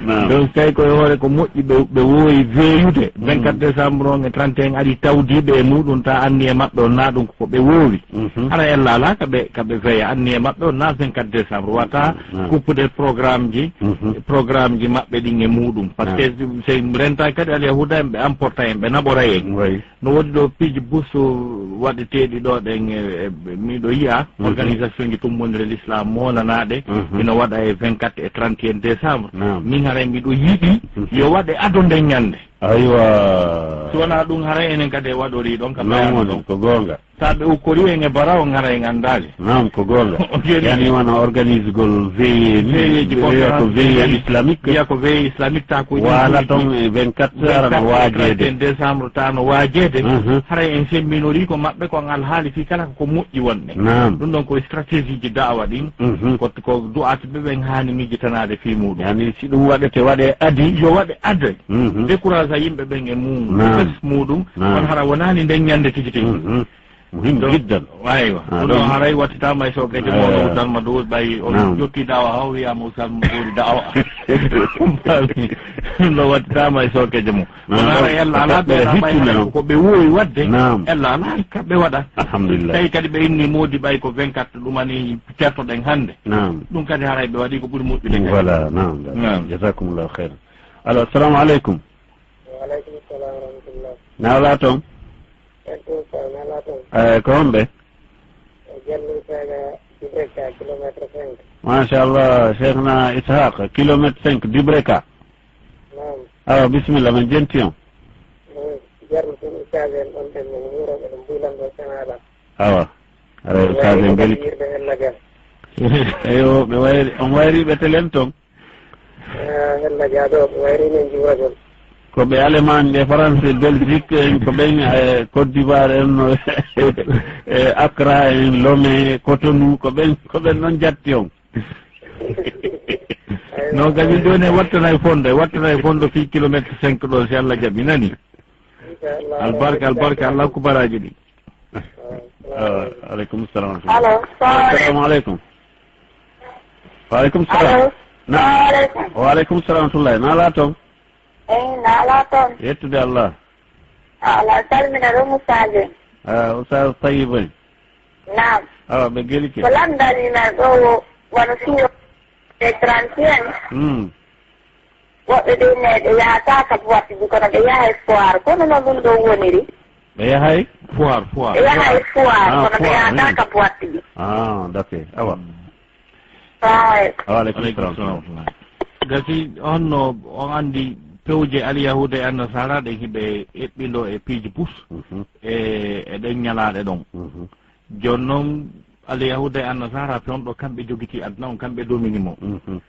Naam. Donc, tawi koye hoore ko moƴƴi, ɓe, ɓe woowi veeyude. Mm. Vingt-quatre décembre on e trente et un ari tawdiiɓe e muɗum, ta anniye maɓɓe on, na ɗum ko ɓe woowi. Mhm. Hara ella alaa ka ɓe, ka ɓe veya anniye maɓɓe on, na vingt-quatre décembre. Wata Naam. kuppude programme ji, Mhm. programme ji maɓɓe ɗin e muɗum. Par ce que Naam. si en rentaaki kadi Alyahuuda en, ɓe emporta en, ɓe naɓora en. Oui. No woodi ɗo piiji bus waɗeteeɗi ɗo ɗen, e, e, miɗo yi'a Mhm. organisation ji tummbondire l'islam molanaaɗe, Mhm. ina waɗa e vingt-quatre e trente et un décembre. Naam. Min haray miɗo yiɗi Mhm. yo waɗe ado nden ñannde. Aywa. Si wonaa ɗum, haray enen kadi e waɗorii ɗon ka Noon ɓayaano woni, ɗon. ko goonga. Sa ɓe ukkorii en e bara on, haray en anndaali. Naam, ko goonga. On jeeri Yani wona organisgol veillée ni, Veillée ji ɓe wiya ko conférence veillée islamique. Wiya ko veillée islamique, ta ko ɗum Waala ɓuri. Toon e vingt-quatre heures no vingt-quatre e waajeede. trente et un décembre ta no waajeede. Mhm. Haray en semmbinorii ko maɓɓe kon alhaali fii kala ko moƴƴi wonde. Naam. Ɗum ɗon ko stratégie ji da'awa ɗin. Mhm. Ko, ko du'aat ɓe ɓen haani mijitanaade fii muɗum. Yani si ɗum waɗete, waɗe adi. Yo waɗe ade. Mhm. Décourage yimɓe ɓen e mum. Naam. Bes muɗum. Naam. On hara wonaani nden ñande tigi tigi. Mhm. Muhim Donc, jiddan. Aywa. Ah, Ɗum ɗon ɗon haray wattitaama e sookeje mo, no Eh. Usal ma ɗo ɓay on Naam. jokki da'wa haw, wiyaama Usal ma ɗo da'wa. Ɗum ɗo wattitaama e sookeje mo. Naam, Kono haray ɗon ella ko alaa ɓe ɓe alaa ɓay hittude haray non. ko ɓe woowi waɗde. Naam. Ella alaa ka ɓe waɗa. Alhamdulillah. Tawi kadi ɓe inni moodi ɓay ko vingt-quatre ɗum ani certoɗen hannde. Naam. Ɗum kadi haray ɓe waɗi ko ɓuri moƴƴude kadi. Voilà, naam. Naam. Jazakumullahu khairan. Allo, assalamu aleykum. Wa aleykum salam wa rahmatullah. Na alaa toon? En ɗum ko na alaa toon? Eh, ko homɓe? E Jallo Saga Dibreka, kilomètre cinq. Machallah, Cheikhna Ishaq, kilomètre cinq, Dibreka. Naam. Awa, bisimilla, min jenti on. Mm, Jarno ɗum Ustaz en ɗon ɗen no wuuro ɓe ɗum mbulan ɗo Canada. Awa, aray Ustaz en mbeli. Yirde hella ga. Eyo, ɓe wayri, on wayri ɓe telen toon. Ah, hella ga ɗo, ɓe wayri men juuragol. Ko ɓe Allemagne, ɓe France, Belgique, en ko ɓen, eh, Côte d'Ivoire, en no, eh, Accra, en Lomé, Cotonou, ko ɓen, ko ɓen noon jatti on. Aywa. Non, kadi jooni en wattanay fondo, en wattanay fondo fii kilomètre cinq ɗo, si Allah jaɓi, nani? Inchallah. Albarka, albarka, Allah hokku baraaji ɗi. Ah, aleykum salam wa rahmatullah. Allo, salamu aleykum. Assalamu aleykum. Wa aleykum salam. Allo. Na-, salamu aleykum. Wa aleykum salam wa rahmatullah. Na alaa toon? Eyi, na alaa toon. Yettude Allah. Ala salmina ɗo Moussa Dieng. Ah, Oustaz Tayyib en. Naam. Awa, ɓe gelike. Ko lamdal ina ɗo wo-, wano suwo e trente et un. Hmm. Woɓɓe ɓe ne ɓe yahata ka boîte ji, kono ɓe yahay foire. Kono no ɗum ɗo woniri? Ɓe yahay? Foire, foire. Ɓe yahay foire, Ah, kono ɓe foire, yahata hmm. ka boîte ji. Ah, d'accord. Awa. Hmm. Salamu aleykum. Wa aleykum Aleykum salam. salam. Gasi, honno on anndi pewje Alyahuuda e Annasara ɗen hiɓe eɓɓindo e piiji bus Mhm. e, e ɗen ñalaaɗe ɗon. Mhm. Jooni noon, Alyahuuda e Annasara fewndo kamɓe jogiti aduna on, kamɓe domini mo. Mhm.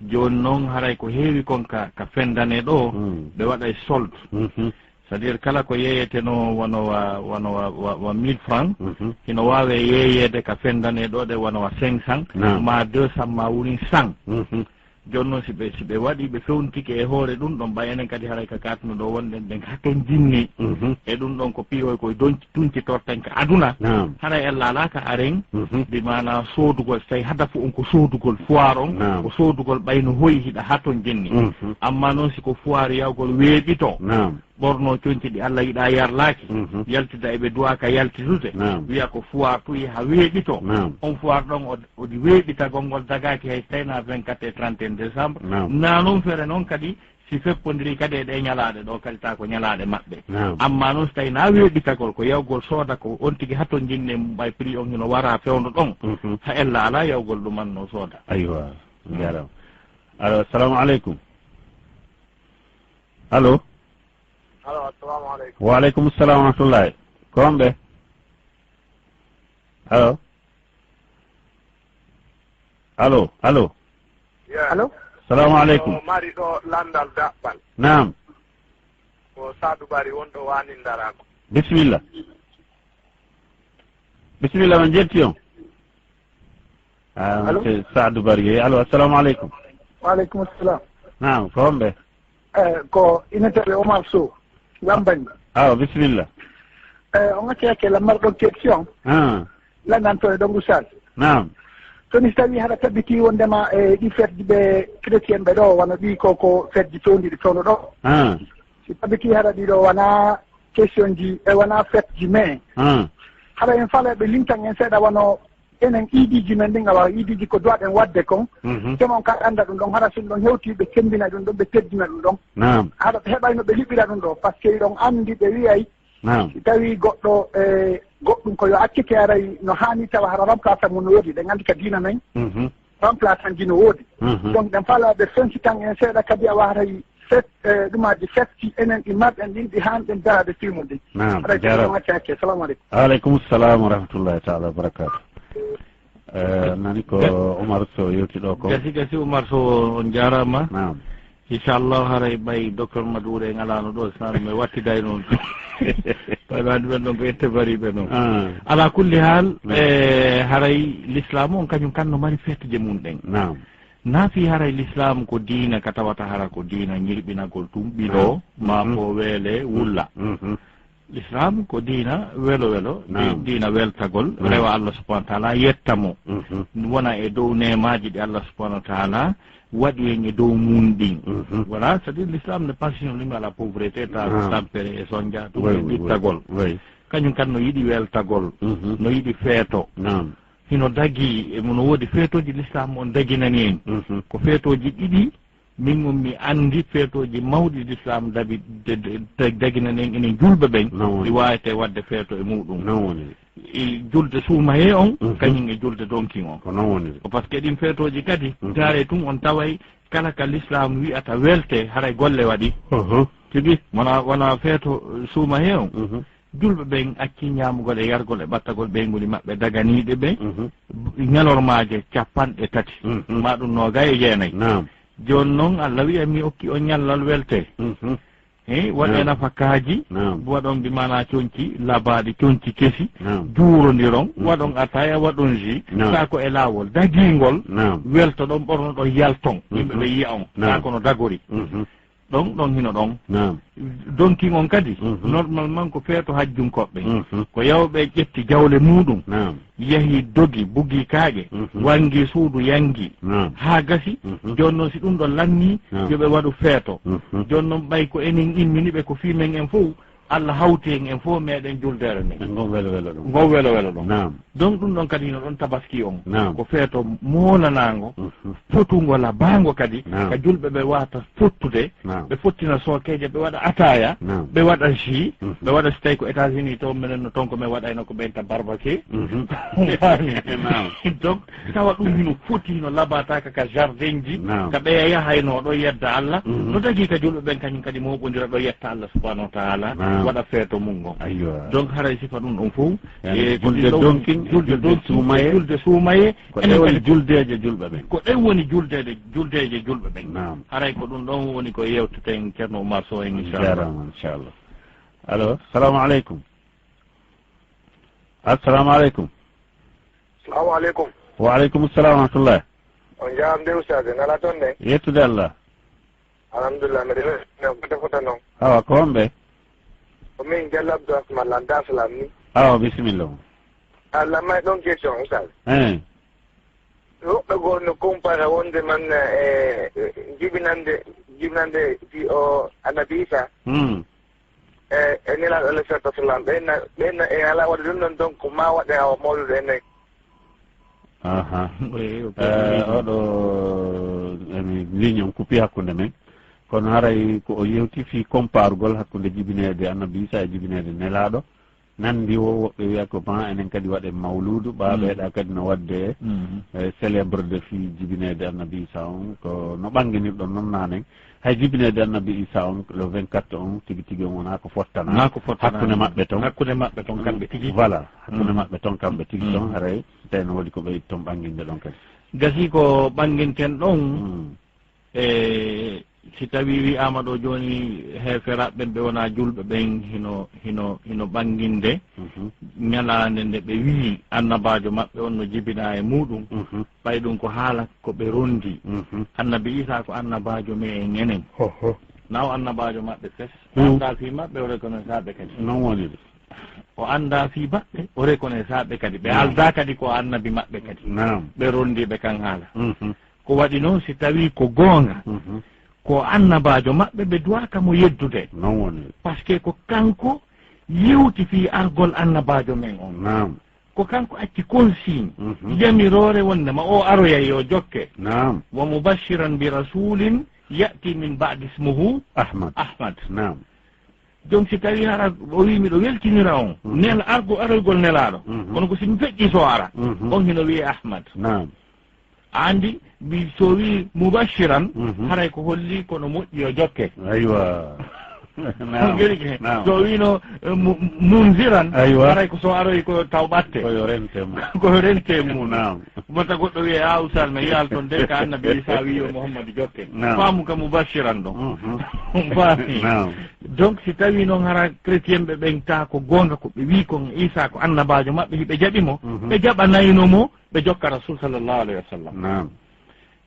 Jooni noon, haray ko heewi kon ka, ka fendane ɗo, Mm. ɓe waɗay solde. Mhm. C'est-à-dire, kala ko yeeyetenoo wano wa, wano wa, wa, wa mille francs, Mhm. hino waawe yeeyeede ka fendane ɗo ɗe wano wa cinq cents, Naam. ma deux cents, ma wurin cent. Mhm. Jooni noon, si ɓe, si ɓe waɗi, ɓe fewntike e hoore ɗum ɗon, ɓay enen kadi haray ka kaatno ɗo wonɗen, ɗen hatonjinni. Mhm. E ɗum ɗon ko piihoy koye donci, tunci torten ka aduna. Naam. Haray en laalaa ka aren, Mhm. bi maanaa soodugol, si tawi hadafu on ko soodugol foire on, Naam. ko soodugol ɓay no hoyi hiɗa hatonjinni. Mhm. Amma noon, si ko foire yawgol weeɓito, Naam. ɓorno conci ɗi Allah yiɗaa yarlaaki, Mhm. yaltida e ɓe duwaa ka yaltitude, Naam. wiya ko foire to yaha weeɓito. Naam. On foire ɗon o, o weeɓitagol ngol dagaaki hay si tawi na vingt-quatre e trente et un décembre. Naam. Na noon fere noon kadi, si feppondiri kadi e ɗe ñalaaɗe ɗo kadi, taa ko ñalaaɗe maɓɓe. Naam. Amma noon si tawi na weeɓitagol ko yawgol sooda ko on tigi hatonjinne mum ɓay prix on hino wara fewndo ɗon. Mhm. Ha ella alaa yawgol ɗum an no sooda. Aywa, Naam. jaaraama. Allo, assalamu aleykum. Allo? Allo, assalamu aleykum. Wa aleykum salam wa rahmatullahi. Ko homɓe? Allo? Allo, allo? Yes. Allo? Salamu aleykum. Ko mari ɗo landal daɓɓal. Naam. Ko Saadu Bari wonɗo Waanin Daraako. Bisimilla. Bisimilla, min jetti on. Ah, Allo? C'est Saadu Bari. Allo, assalamu aleykum. Wa aleykum salam. Naam, ko homɓe? Eh, ko ina tawi Omar Sow, Lambañi. Awa, bisimilla. Eh, on accii hakke lamar ɗon question. Ah. Landanto e ɗon Oustaz. Naam. Toni si tawii haɗa tabitii wonndema e ɗi fetji ɓe chrétien ɓe ɗo, wano ɗi ko, ko fetji toondiɗi toon ɗo. Ah. Si tabitii haɗa ɗi ɗo wonaa question ji, e wonaa fetji, mais Ah. haɗa en fala ɓe lintan en seeɗa wano enen iidiiji men ɗin, awa iidiiji ko duwaɗen waɗde kon. Mhm. Te mon ka annda ɗum ɗon, hara sin ɗon hewti ɓe semmbina ɗum ɗon, ɓe teddina ɗum ɗon. Naam. Haɗa ɓe heɓay no ɓe liɓira ɗum ɗo, par ce que ɗon anndi ɓe wiyay Naam. Si tawii goɗɗo, e, goɗɗum ko yo accite, aray no haani tawa hara remplaçant mum no woodi, ɗen anndi ka diina men, Mhm. remplaçant ji no woodi. Mhm. Donc, ɗen fala ɓe fensitan en seeɗa kadi, awa haray fet, e, ɗumaaji fetti enen ɗi marɗen ɗin, ɗi haanɗen daraade fii mum ɗin. Naam, Haray kadi jaaraama. Ɗon acca hakke. Salamu aleykum. Aleykum salam wa rahmatullahi taala wa barakatuh. Eh, nani ko Ga- Umar Sow yewti ɗo ko. Gasi, gasi, Umar Sow, on jaaraama. Naam. Inchallah, haray ɓay docteur Maduure en alaano ɗo, sinaa ɗum e wattiday noon. Ɓay ɗo anndi ɓen ɗon ko ette bariiɓe noon. Ah. Ala kulli haal, Naam. eh, haray l'islam on kañum kan no mari fetje mum ɗen. Naam. Naa fii haray l'islam ko diina ka tawata hara ko diina ñirɓinagol tun ɓilo, Naam. maa Mhm. ko weele wulla. Mhm. L'islam ko diina welo welo, di-, Naam. diina weltagol, Naam. rewa Allah subhanahu wa taala, yetta mo. Mhm. Wona e dow neemaaji ɗi Allah subhanahu wa taala waɗi en e dow mum ɗin. Mhm. Voilà, c'est-à-dire l'islam ne pense sur lui à la pauvreté, ta-, Naam. tampere e sonja, ɗum Oui, e oui, oui. ɓittagol. Oui. Kañum kan no yiɗi weltagol, Mhm. no yiɗi feeto. Naam. Hino dagii, e no woodi feetooji l'islam on daginani en. Mhm. Ko feetooji ɗiɗi, min on mi anndi feetooji mawɗi l'islam dabi-, de-, de-, de-, daginani en enen julɓe ɓen, Naam. ɗi waawete waɗde feeto e muɗum. Naam woni. E julde suumayee on, Mhm. kañum e julde donkin on. Ko noon woni. Ko parce que ɗin feetooji kadi, Mhm. taare tun on taway kala ka l'islam wi'ata welte, haray golle waɗi. Mhm. Tigi, wona, wona feeto suumayee on. Mhm. Julɓe ɓen acci ñaamugol e yargol e ɓattagol ɓeynguuli maɓɓe daganiiɗe ɓe, Mhm. ñalormaaje capanɗe tati, Mhm. maa ɗum noogay e jeenay. Naam. Jooni noon, Allah wi'a mi okki on ñallal welte. Mhm. He, waɗee Naam. nafakaaji, Naam. waɗon bi maanaa conci labaaɗi, conci kesi, Naam. juurondiron, Mhm. waɗon ataaya, waɗon jus, Naam. taa ko e laawol dagiingol, Naam. weltoɗon, ɓornoɗon, yalton, yimɓe Mhm. ɓe yi'a on, Naam. taa kono dagori. Mhm. Ɗon, ɗon hino ɗon. Naam. Donkin on kadi, Mhm. normalement ko feeto hajjunkoɓe. Mhm. Ko yawɓe ƴetti jawle muɗum, Naam. yahi dogi, bugi kaaƴe, Mhm. wangi suudu, yangi. Naam. Haa gasi, Mhm. jooni noon si ɗum ɗon lanni, Naam. yo ɓe waɗu feeto. Mhm. Jooni noon ɓay ko enen immini ɓe ko fii men en fof, Allah hawti en, en fof meɗen juldeere nden. Ngon welo welo ɗum. Ngon welo welo ɗum. Naam. Donc ɗum ɗon kadi hino ɗon tabaski on. Naam. Ko feeto moolanaango, Mhm. fotungo labaango kadi, Naam. ka julɓe ɓe waata fottude, Naam. ɓe fottina sookeeje, ɓe waɗa ataaya, Naam. ɓe waɗa jus, Mhm. ɓe waɗa si tawi ko États-Unis to, minen no ton ko min waɗayno ko ɓeynta barbecue. Mhm. Faami? Naam. Donc, tawa ɗum hino foti, hino labataa ka, ka jardin ji, Naam. ka ɓeya yahayno ɗo yedda Allah, Mhm. no dagii ka julɓe ɓen kañum kadi mooɓondira ɗo yetta Allah subhanahu wa ta'ala, Naam. waɗa feeto mum ngon. Aywa. Donc, haray sifa ɗum ɗon fof, Yani, e, ko julde ɗin ɗon donkin, julde julde donkin, suumaye. Julde suumaye, Ko enen ɗe woni kadi juldeeje julɓe ɓen. Ko ɗen woni juldeede, juldeeje julɓe ɓen. Naam. Haray ko ɗum ɗon woni ko yewteten Ceerno Oumar Sow en, inchallah. Jaaraama, inchallah. Allo, salamu aleykum. Assalamu aleykum. Salamu aleykum. Wa aleykum salam wa rahmatullah. On njaaraama de, ustaade, ngalaa toon de? Yettude Allah. Alhamdulillah, mbiɗa weltina fota fota noon. Awa, ko homɓe? Ko min Jallo Abdou Asma lan Dar Salam ni. Awa, bisimilla. Allah may ɗon question, ustaade. Eh. Woɓɓe goo no compara wonde man, eh, jibinande, jibinande fi o Annabi Isa. Hmm. E, e Nelaaɗo alayhi salaatu wa salaam, ɓeen na, ɓeen na, e alaa waɗde ɗum ɗon, donc, ma waɗe awa mawlude en nay. Aha. Oui, ok. Eh, oɗo, emi, ligne on kupi hakkunde men. Kono haray ko o yewti fii kompargol hakkunde jibineede Annabi Isa e jibineede Nelaaɗo. Nanndi o, woɓɓe wiya ko ban enen kadi waɗen mawluudu, ɓa Mm. ɓeeɗa kadi no waɗde, Mhm. eh, célèbre de fii jibineede Annabi Isa on, ko no ɓannginirɗon noon naanen. Hay jibineede Annabi Isa on, le vingt-quatre on, tigi tigi on wonaa ko fottana. Naa ko fottana. Hakkunde maɓɓe ton. Hakkunde maɓɓe ton kamɓe tigi. Voilà, hakkunde Mm. maɓɓe ton kamɓe tigi ton, Mm. haray tawi no woodi ko ɓe toon ɓannginde ɗon kadi. Gasii ko ɓannginten ɗon, Mm. e si tawii wi'aama ɗo jooni heeferaaɓe ɓen ɓe wonaa juulɓe ɓen hino, hino, hino ɓannginde Mhm. ñalaande nde ɓe wi'i annabaajo maɓɓe on no jibinaa e muuɗum, Mhm. ɓay ɗum ko haala ko ɓe ronndii. Mhm. Annabi Iisaa ko annabaajo men en enen. Ho, ho. Na o annabaajo maɓɓe fes. Hmm. Anndaa fii maɓɓe, o reconnaissaaɓe kadi. Non woni de. O anndaa fii maɓɓe, o reconnaissaaɓe kadi. Ɓe aldaa kadi ko annabi maɓɓe kadi. Naam. Ɓe ronndii ɓe kan haala. Mhm. Ko waɗi noon, si tawii ko goonga, mhm, ko annabaajo maɓɓe, ɓe duwaaka mo yeddude. Noon woni. Parce que ko kanko yewti fii argol annabaajo men on. Naam. Ko kanko acci consigne, mhm, yamiroore wonnde ma o aroyay, yo jokke. Naam. Wa mubashiran bi rasulin ya'ti min ba'di ismuhu Ahmad. Ahmad. Naam. Jooni si tawii hara o wii miɗo weltinira on, mhm, nel argo aroygol nelaaɗo. Mhm. Kono ko si mi feƴƴi so ara, mhm, on hino wiyee Ahmad. Naam. A anndi, mi so wii mubashiran, mhm, haray ko holli kono moƴƴi yo jokke. Aywa. Naam. Ngel ke. Naam. So wiino, eh, mu-, munziran, aywa, haray ko so aroyi ko taw ɓatte. Ko yo rente mo. Ko yo rente mo. Naam. Wata goɗɗo wiye, "A Oustaz, mi yiyaali toon de, ka Annabi Isa wi yo Muhammadu jokke." Naam. Faamu ka mubashiran ɗon. Mhm. Faami. Naam. Donc, si tawii noon hara chrétien ɓe ɓen taa ko goonga ko ɓe wii kon Isa ko annabaajo maɓɓe, hiɓe jaɓi mo, mhm, ɓe jaɓanayno mo, ɓe jokka Rasul sallallahu alayhi wa sallam. Naam.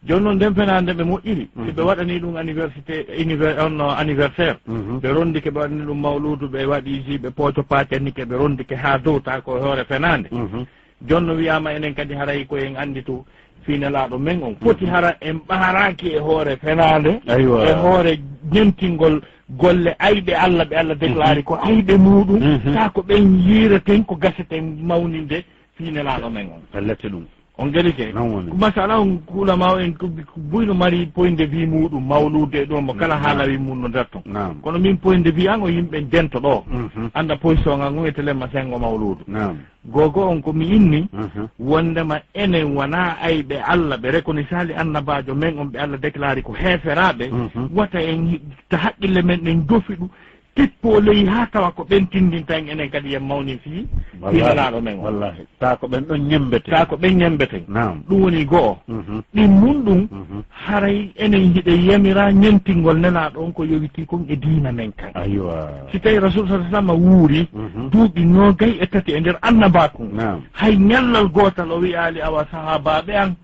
Jooni noon nden fenaande ɓe moƴƴiri, si ɓe, mhm, waɗanii ɗum anniversité, anniver-, on no anniversaire, mhm, ɓe rondike ɓe waɗani ɗum mawluudu, ɓe waɗi si ɓe pooco paacanike, ɓe rondike haa dow taa ko hoore fenaande. Mhm. Jooni no wiyaama enen kadi haray ko en annditu fii Nelaaɗo men on. Foti, mhm, hara en ɓaharaaki e hoore fenaande, aywa, e hoore ñentingol golle ayɓe Alla ɓe Alla déclare, mhm, ko ayɓe muuɗum, mhm, taa ko ɓen yiireten ko gaseten mawninde fii Nelaaɗo men on. Pellet ɗum. On gelike? Noon woni. Ko masala on, ko ulama o en, ko, ko buy no mari point de vue muuɗum, mawluude e ɗum, mo kala, naam, haalawi mum no nder ton. Naam. Kono min point de vue an o yimɓe dento ɗo. Mhm. Annda position an on e telen ma sengo mawluudu. Naam. Gogo on ko mi inni, mhm, wondema enen wonaa ayɓe Alla, ɓe reconnaissaali annabaajo men on ɓe Alla déclare ko heeferaaɓe, mhm, wata en hi-, ta haqqille men ɗen jofiɗu, tippo ley haa tawa ko ɓen tindinta en enen kadi yen mawnin fii, fii, wallahi, Nelaaɗo men o. Wallahi. Taa ko ɓen ɗon ñemmbeten. Taa ko ɓen ñemmbeten. Naam. Ɗum woni go'o. Mhm. Ɗimmun ɗum, mhm, haray enen hiɗen yamira ñentingol Nelaaɗo on ko yowitii kon e diina men kan. Aywa. Si tawii Rasul sallallahu alayhi wa sallam wuuri, mhm, duuɓi noogay e tati e nder annabaaku, naam, hay ñallal gootal o wi'aali awa sahaabaaɓe an,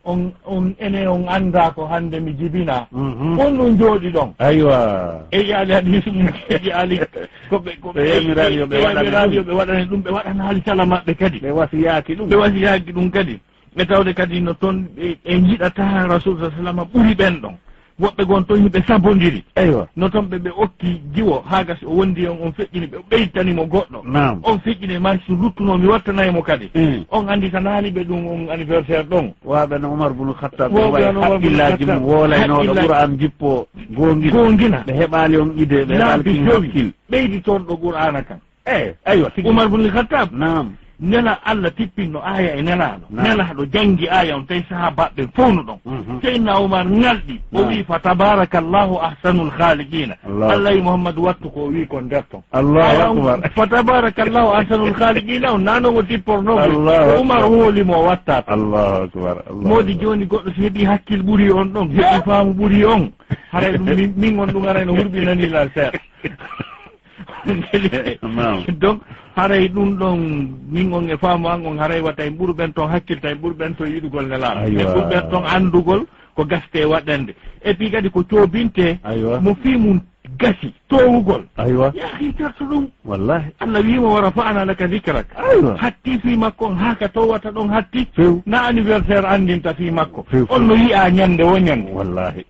on, on, ene on anndaa ko hannde mi jibinaa. Mhm. On ɗum jooɗi ɗon. Aywa. E yaali hadiisu mum, e yaali ko ɓe, ko ɓe yamiraali yo ɓe, ɓe waɗan yamiraali yo ɗum, ɓe waɗane ɗum, ɓe waɗanaali sala maɓɓe kadi. Ɓe wasiyaaki ɗum. Ɓe wasiyaaki ɗum kadi. Ɓe tawde kadi no toon ɓe, ɓe njiɗataa Rasul sallallahu alayhi wa sallam ɓuri ɓen ɗon. Woɓɓe gon toon hiɓe sabondiri. Eywa. No toon ɓe, ɓe okki jiwo, haa gasi o wondi on, on feƴƴini ɓe, o ɓeytani mo goɗɗo. Naam. On feƴƴini e marsu luttunoo, mi wattanay mo kadi. Mm. On anndi ka naali ɓe ɗum on anniversaire ɗon. Waaɓe no Umar bunu Khattab, ɓe wayi no Umar bunu haqqillaaji mum Khattab, woolaynooɗo haqqillaaji. Qur'aan jippo goongina. Goongina. Ɓe heɓaali on idée, ɓe heɓaali kin hakkil. Laabi jowi, ɓeyditorde Qur'aana kan. Eh, aywa, tigi. Umar bun Khattab. Naam. Nela Allah tippinno aaya e nelaaɗo. Naam. Nelaaɗo janngi aaya on, tawi sahaabaaɓe ɓen fow no ɗon. Mhm. Seydina Umar ŋalɗi, o, naam, wi'i, "Fa tabarakallahu ahsanul khaliqina." Allahu akbar. Allah wi Muhammadu wattu ko o wi'i kon nder ton. Allahu akbar. Aaya on, "Fa tabarakallahu ahsanul khaliqina" on, naa non o tippornoo ko. Allahu akbar. Ko Umar hooli mo o watta ton. Allahu akbar. Allahu akbar. Moodi jooni goɗɗo si heɓi hakkil ɓuri on ɗon, heɓi faamu ɓuri on. Haray ɗum min, min on ɗum aray no hurɓinani lan seeɗa. Naam. Donc, haray ɗum ɗon, min on e faamu an on, haray wata en ɓuru ɓen ton hakkilta, en ɓuru ɓen ton yiɗugol nelaaɗo. Aywa. En ɓuru ɓen ton anndugol ko gaste waɗande. Et puis kadi ko coobinte, aywa, mo fii mum gasi, toowugol. Aywa. Yaa hii terto ɗum. Wallahi. Allah wiima, "Wa rafa'na laka dhikrak." Aywa. Hatti fii makko on, haa ka towata ɗon hatti. Few. Na anniversaire anndinta fii makko. Few, few. On no yi'a ñande wo ñande. Wallahi.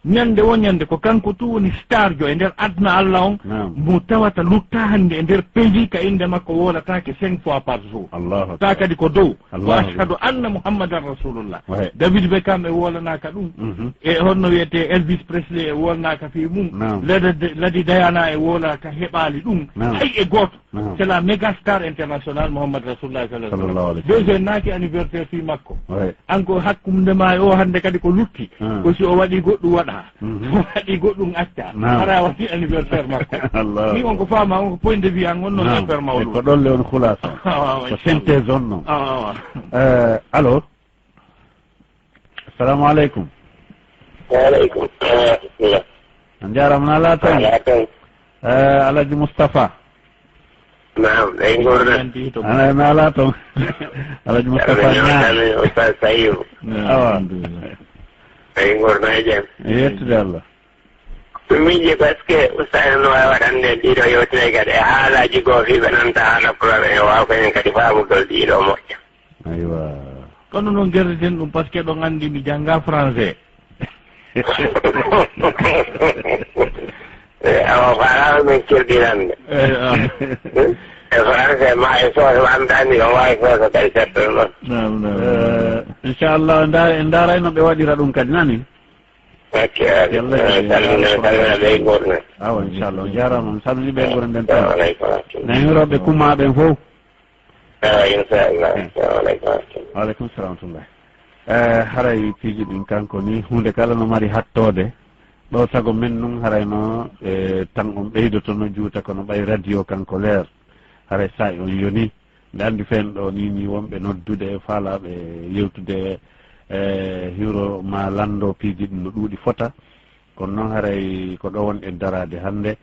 Ñande wo ñande ko kanko tun woni star jo e nder aduna Allah on, naam, mo tawata lutta hannde e nder pays ka innde makko woolataake cinq fois par jour. Allahu akbar. Ta kadi ko dow. Allahu akbar. Wa ashhadu anna Muhammadan Rasulullah. Ouais. David Beckham e woolanaaka ɗum. Mhm. E honno wiyetee Elvis Presley e woolanaaka fii mum. Naam. Lady, Lady Diana e woolaaka heɓaali ɗum. Naam. Hay e gooto. Naam. C'est la méga star internationale, Muhammad Rasulullah sallallahu alaihi wasallam. Sallallahu alaihi wasallam. Deuxième naaki anniversaire fii makko. Ouais. An ko hakkunde maa e o hannde kadi ko lutti. Ah. Ko si o waɗi goɗɗum waɗa. Mhm. O waɗi goɗɗum acca. Naam. Hara a waɗi anniversaire makko. Allah. Min on ko faama on ko point de vue an on non. Naam. Affaire mawlud. E ko ɗon le on khulasa. Awa, awa, ko inchallah. Synthèse on non. Awa, awa. Euh, allô? Assalamu alaikum. Wa alaikum salam wa rahmatullah. On jaaraama, na laa toon? Na laa toon? Eh, Alhaji Moustapha. Naam, ɗay ngorɗaa. Ana, na laa toon? Alhaji Moustapha Niang. Amin, Oustaz Saïdou. Awa. Alhamdulillah. Ɗay ngorɗaa e jam. Yettude Allah. Ko miiji, parce que ustaas no waawi waɗande ɗiɗo yewtere kadi e haalaaji goo fii ɓe nanta haala pulaar, e waawa ko en kadi faamugol ɗiɗo moƴƴa. Aywa. Kono noon gerdeten ɗum, parce que ɗon anndi mi jannga français. E awa faalaama min kirɗinande. Eh, ah. E français ma e soose ma anndi anndi on waawi soose kadi setto noon. Naam, naam. Eh, inchallah, en ndaara, en ndaara no ɓe waɗira ɗum kadi nani. Ok, ok. Yalla, eh, yalla, salmina, salmina ɓe ngurna. Awa, inchallah. On jaaraama, on salmini ɓe ngurna nden tan. Assalamu aleykum. Nan hirooɓe kuma ɓen fof. Awa, inchallah. Eh. Assalamu aleykum. Wa aleykum salam wa rahmatullah. Eh, haray piiji ɗin kanko ni, huunde kala no mari hattoode. Ɗo sago men nun haray no, eh, tan on ɓeydoto no juuta kono ɓay radio kanko leer. Haray sa on yoni. Nde anndi fen ɗo ni, ni wonɓe noddude, faalaaɓe yewtude, eh, hiwro ma lanndo piiji ɗin no ɗuuɗi fota. Kono noon haray ko ɗo wonɗen daraade hannde.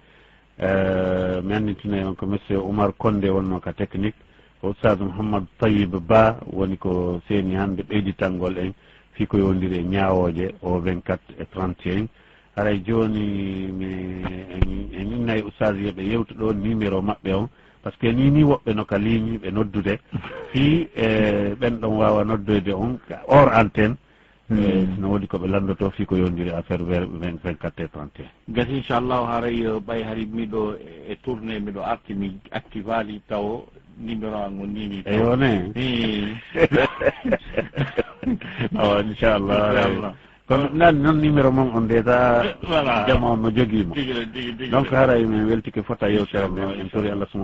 Eh, mi anndintinay on ko Monsieur Oumar Kondé wonnoo ka technique. Ko Oustaz Mouhammad Tayyib Ba woni ko seeni hannde ɓeyditangol en fii ko yowndiri e ñaawooje o vingt-quatre e trente et un. Haray jooni mi, en, en innay Oustaz yo ɓe yewtu ɗo numéro maɓɓe on. Parce que ni, ni woɓɓe no ka ligne ɓe noddude. Fii, eh, ɓen ɗon waawa noddoyde on ka hors antenne. Eh, hmm, no woodi ko ɓe lanndotoo fii ko yowndiri affaire vingt, vingt-quatre et trente et un. Gasi, inchallahu, haray, eh, ɓay hari miɗo e tournée, miɗo arti, mi activaali tawo numéro an on ni, ni tawo. Eyo, ne. Hmm. Awa, inchallah, haray. Inchallah. Kono nan noon numéro mon on déjà, voilà, jama on no jogii mo. Tigi, tigi, tigi. Donc, haray min weltike fota yewtere nden. Inchallah, en tori Allah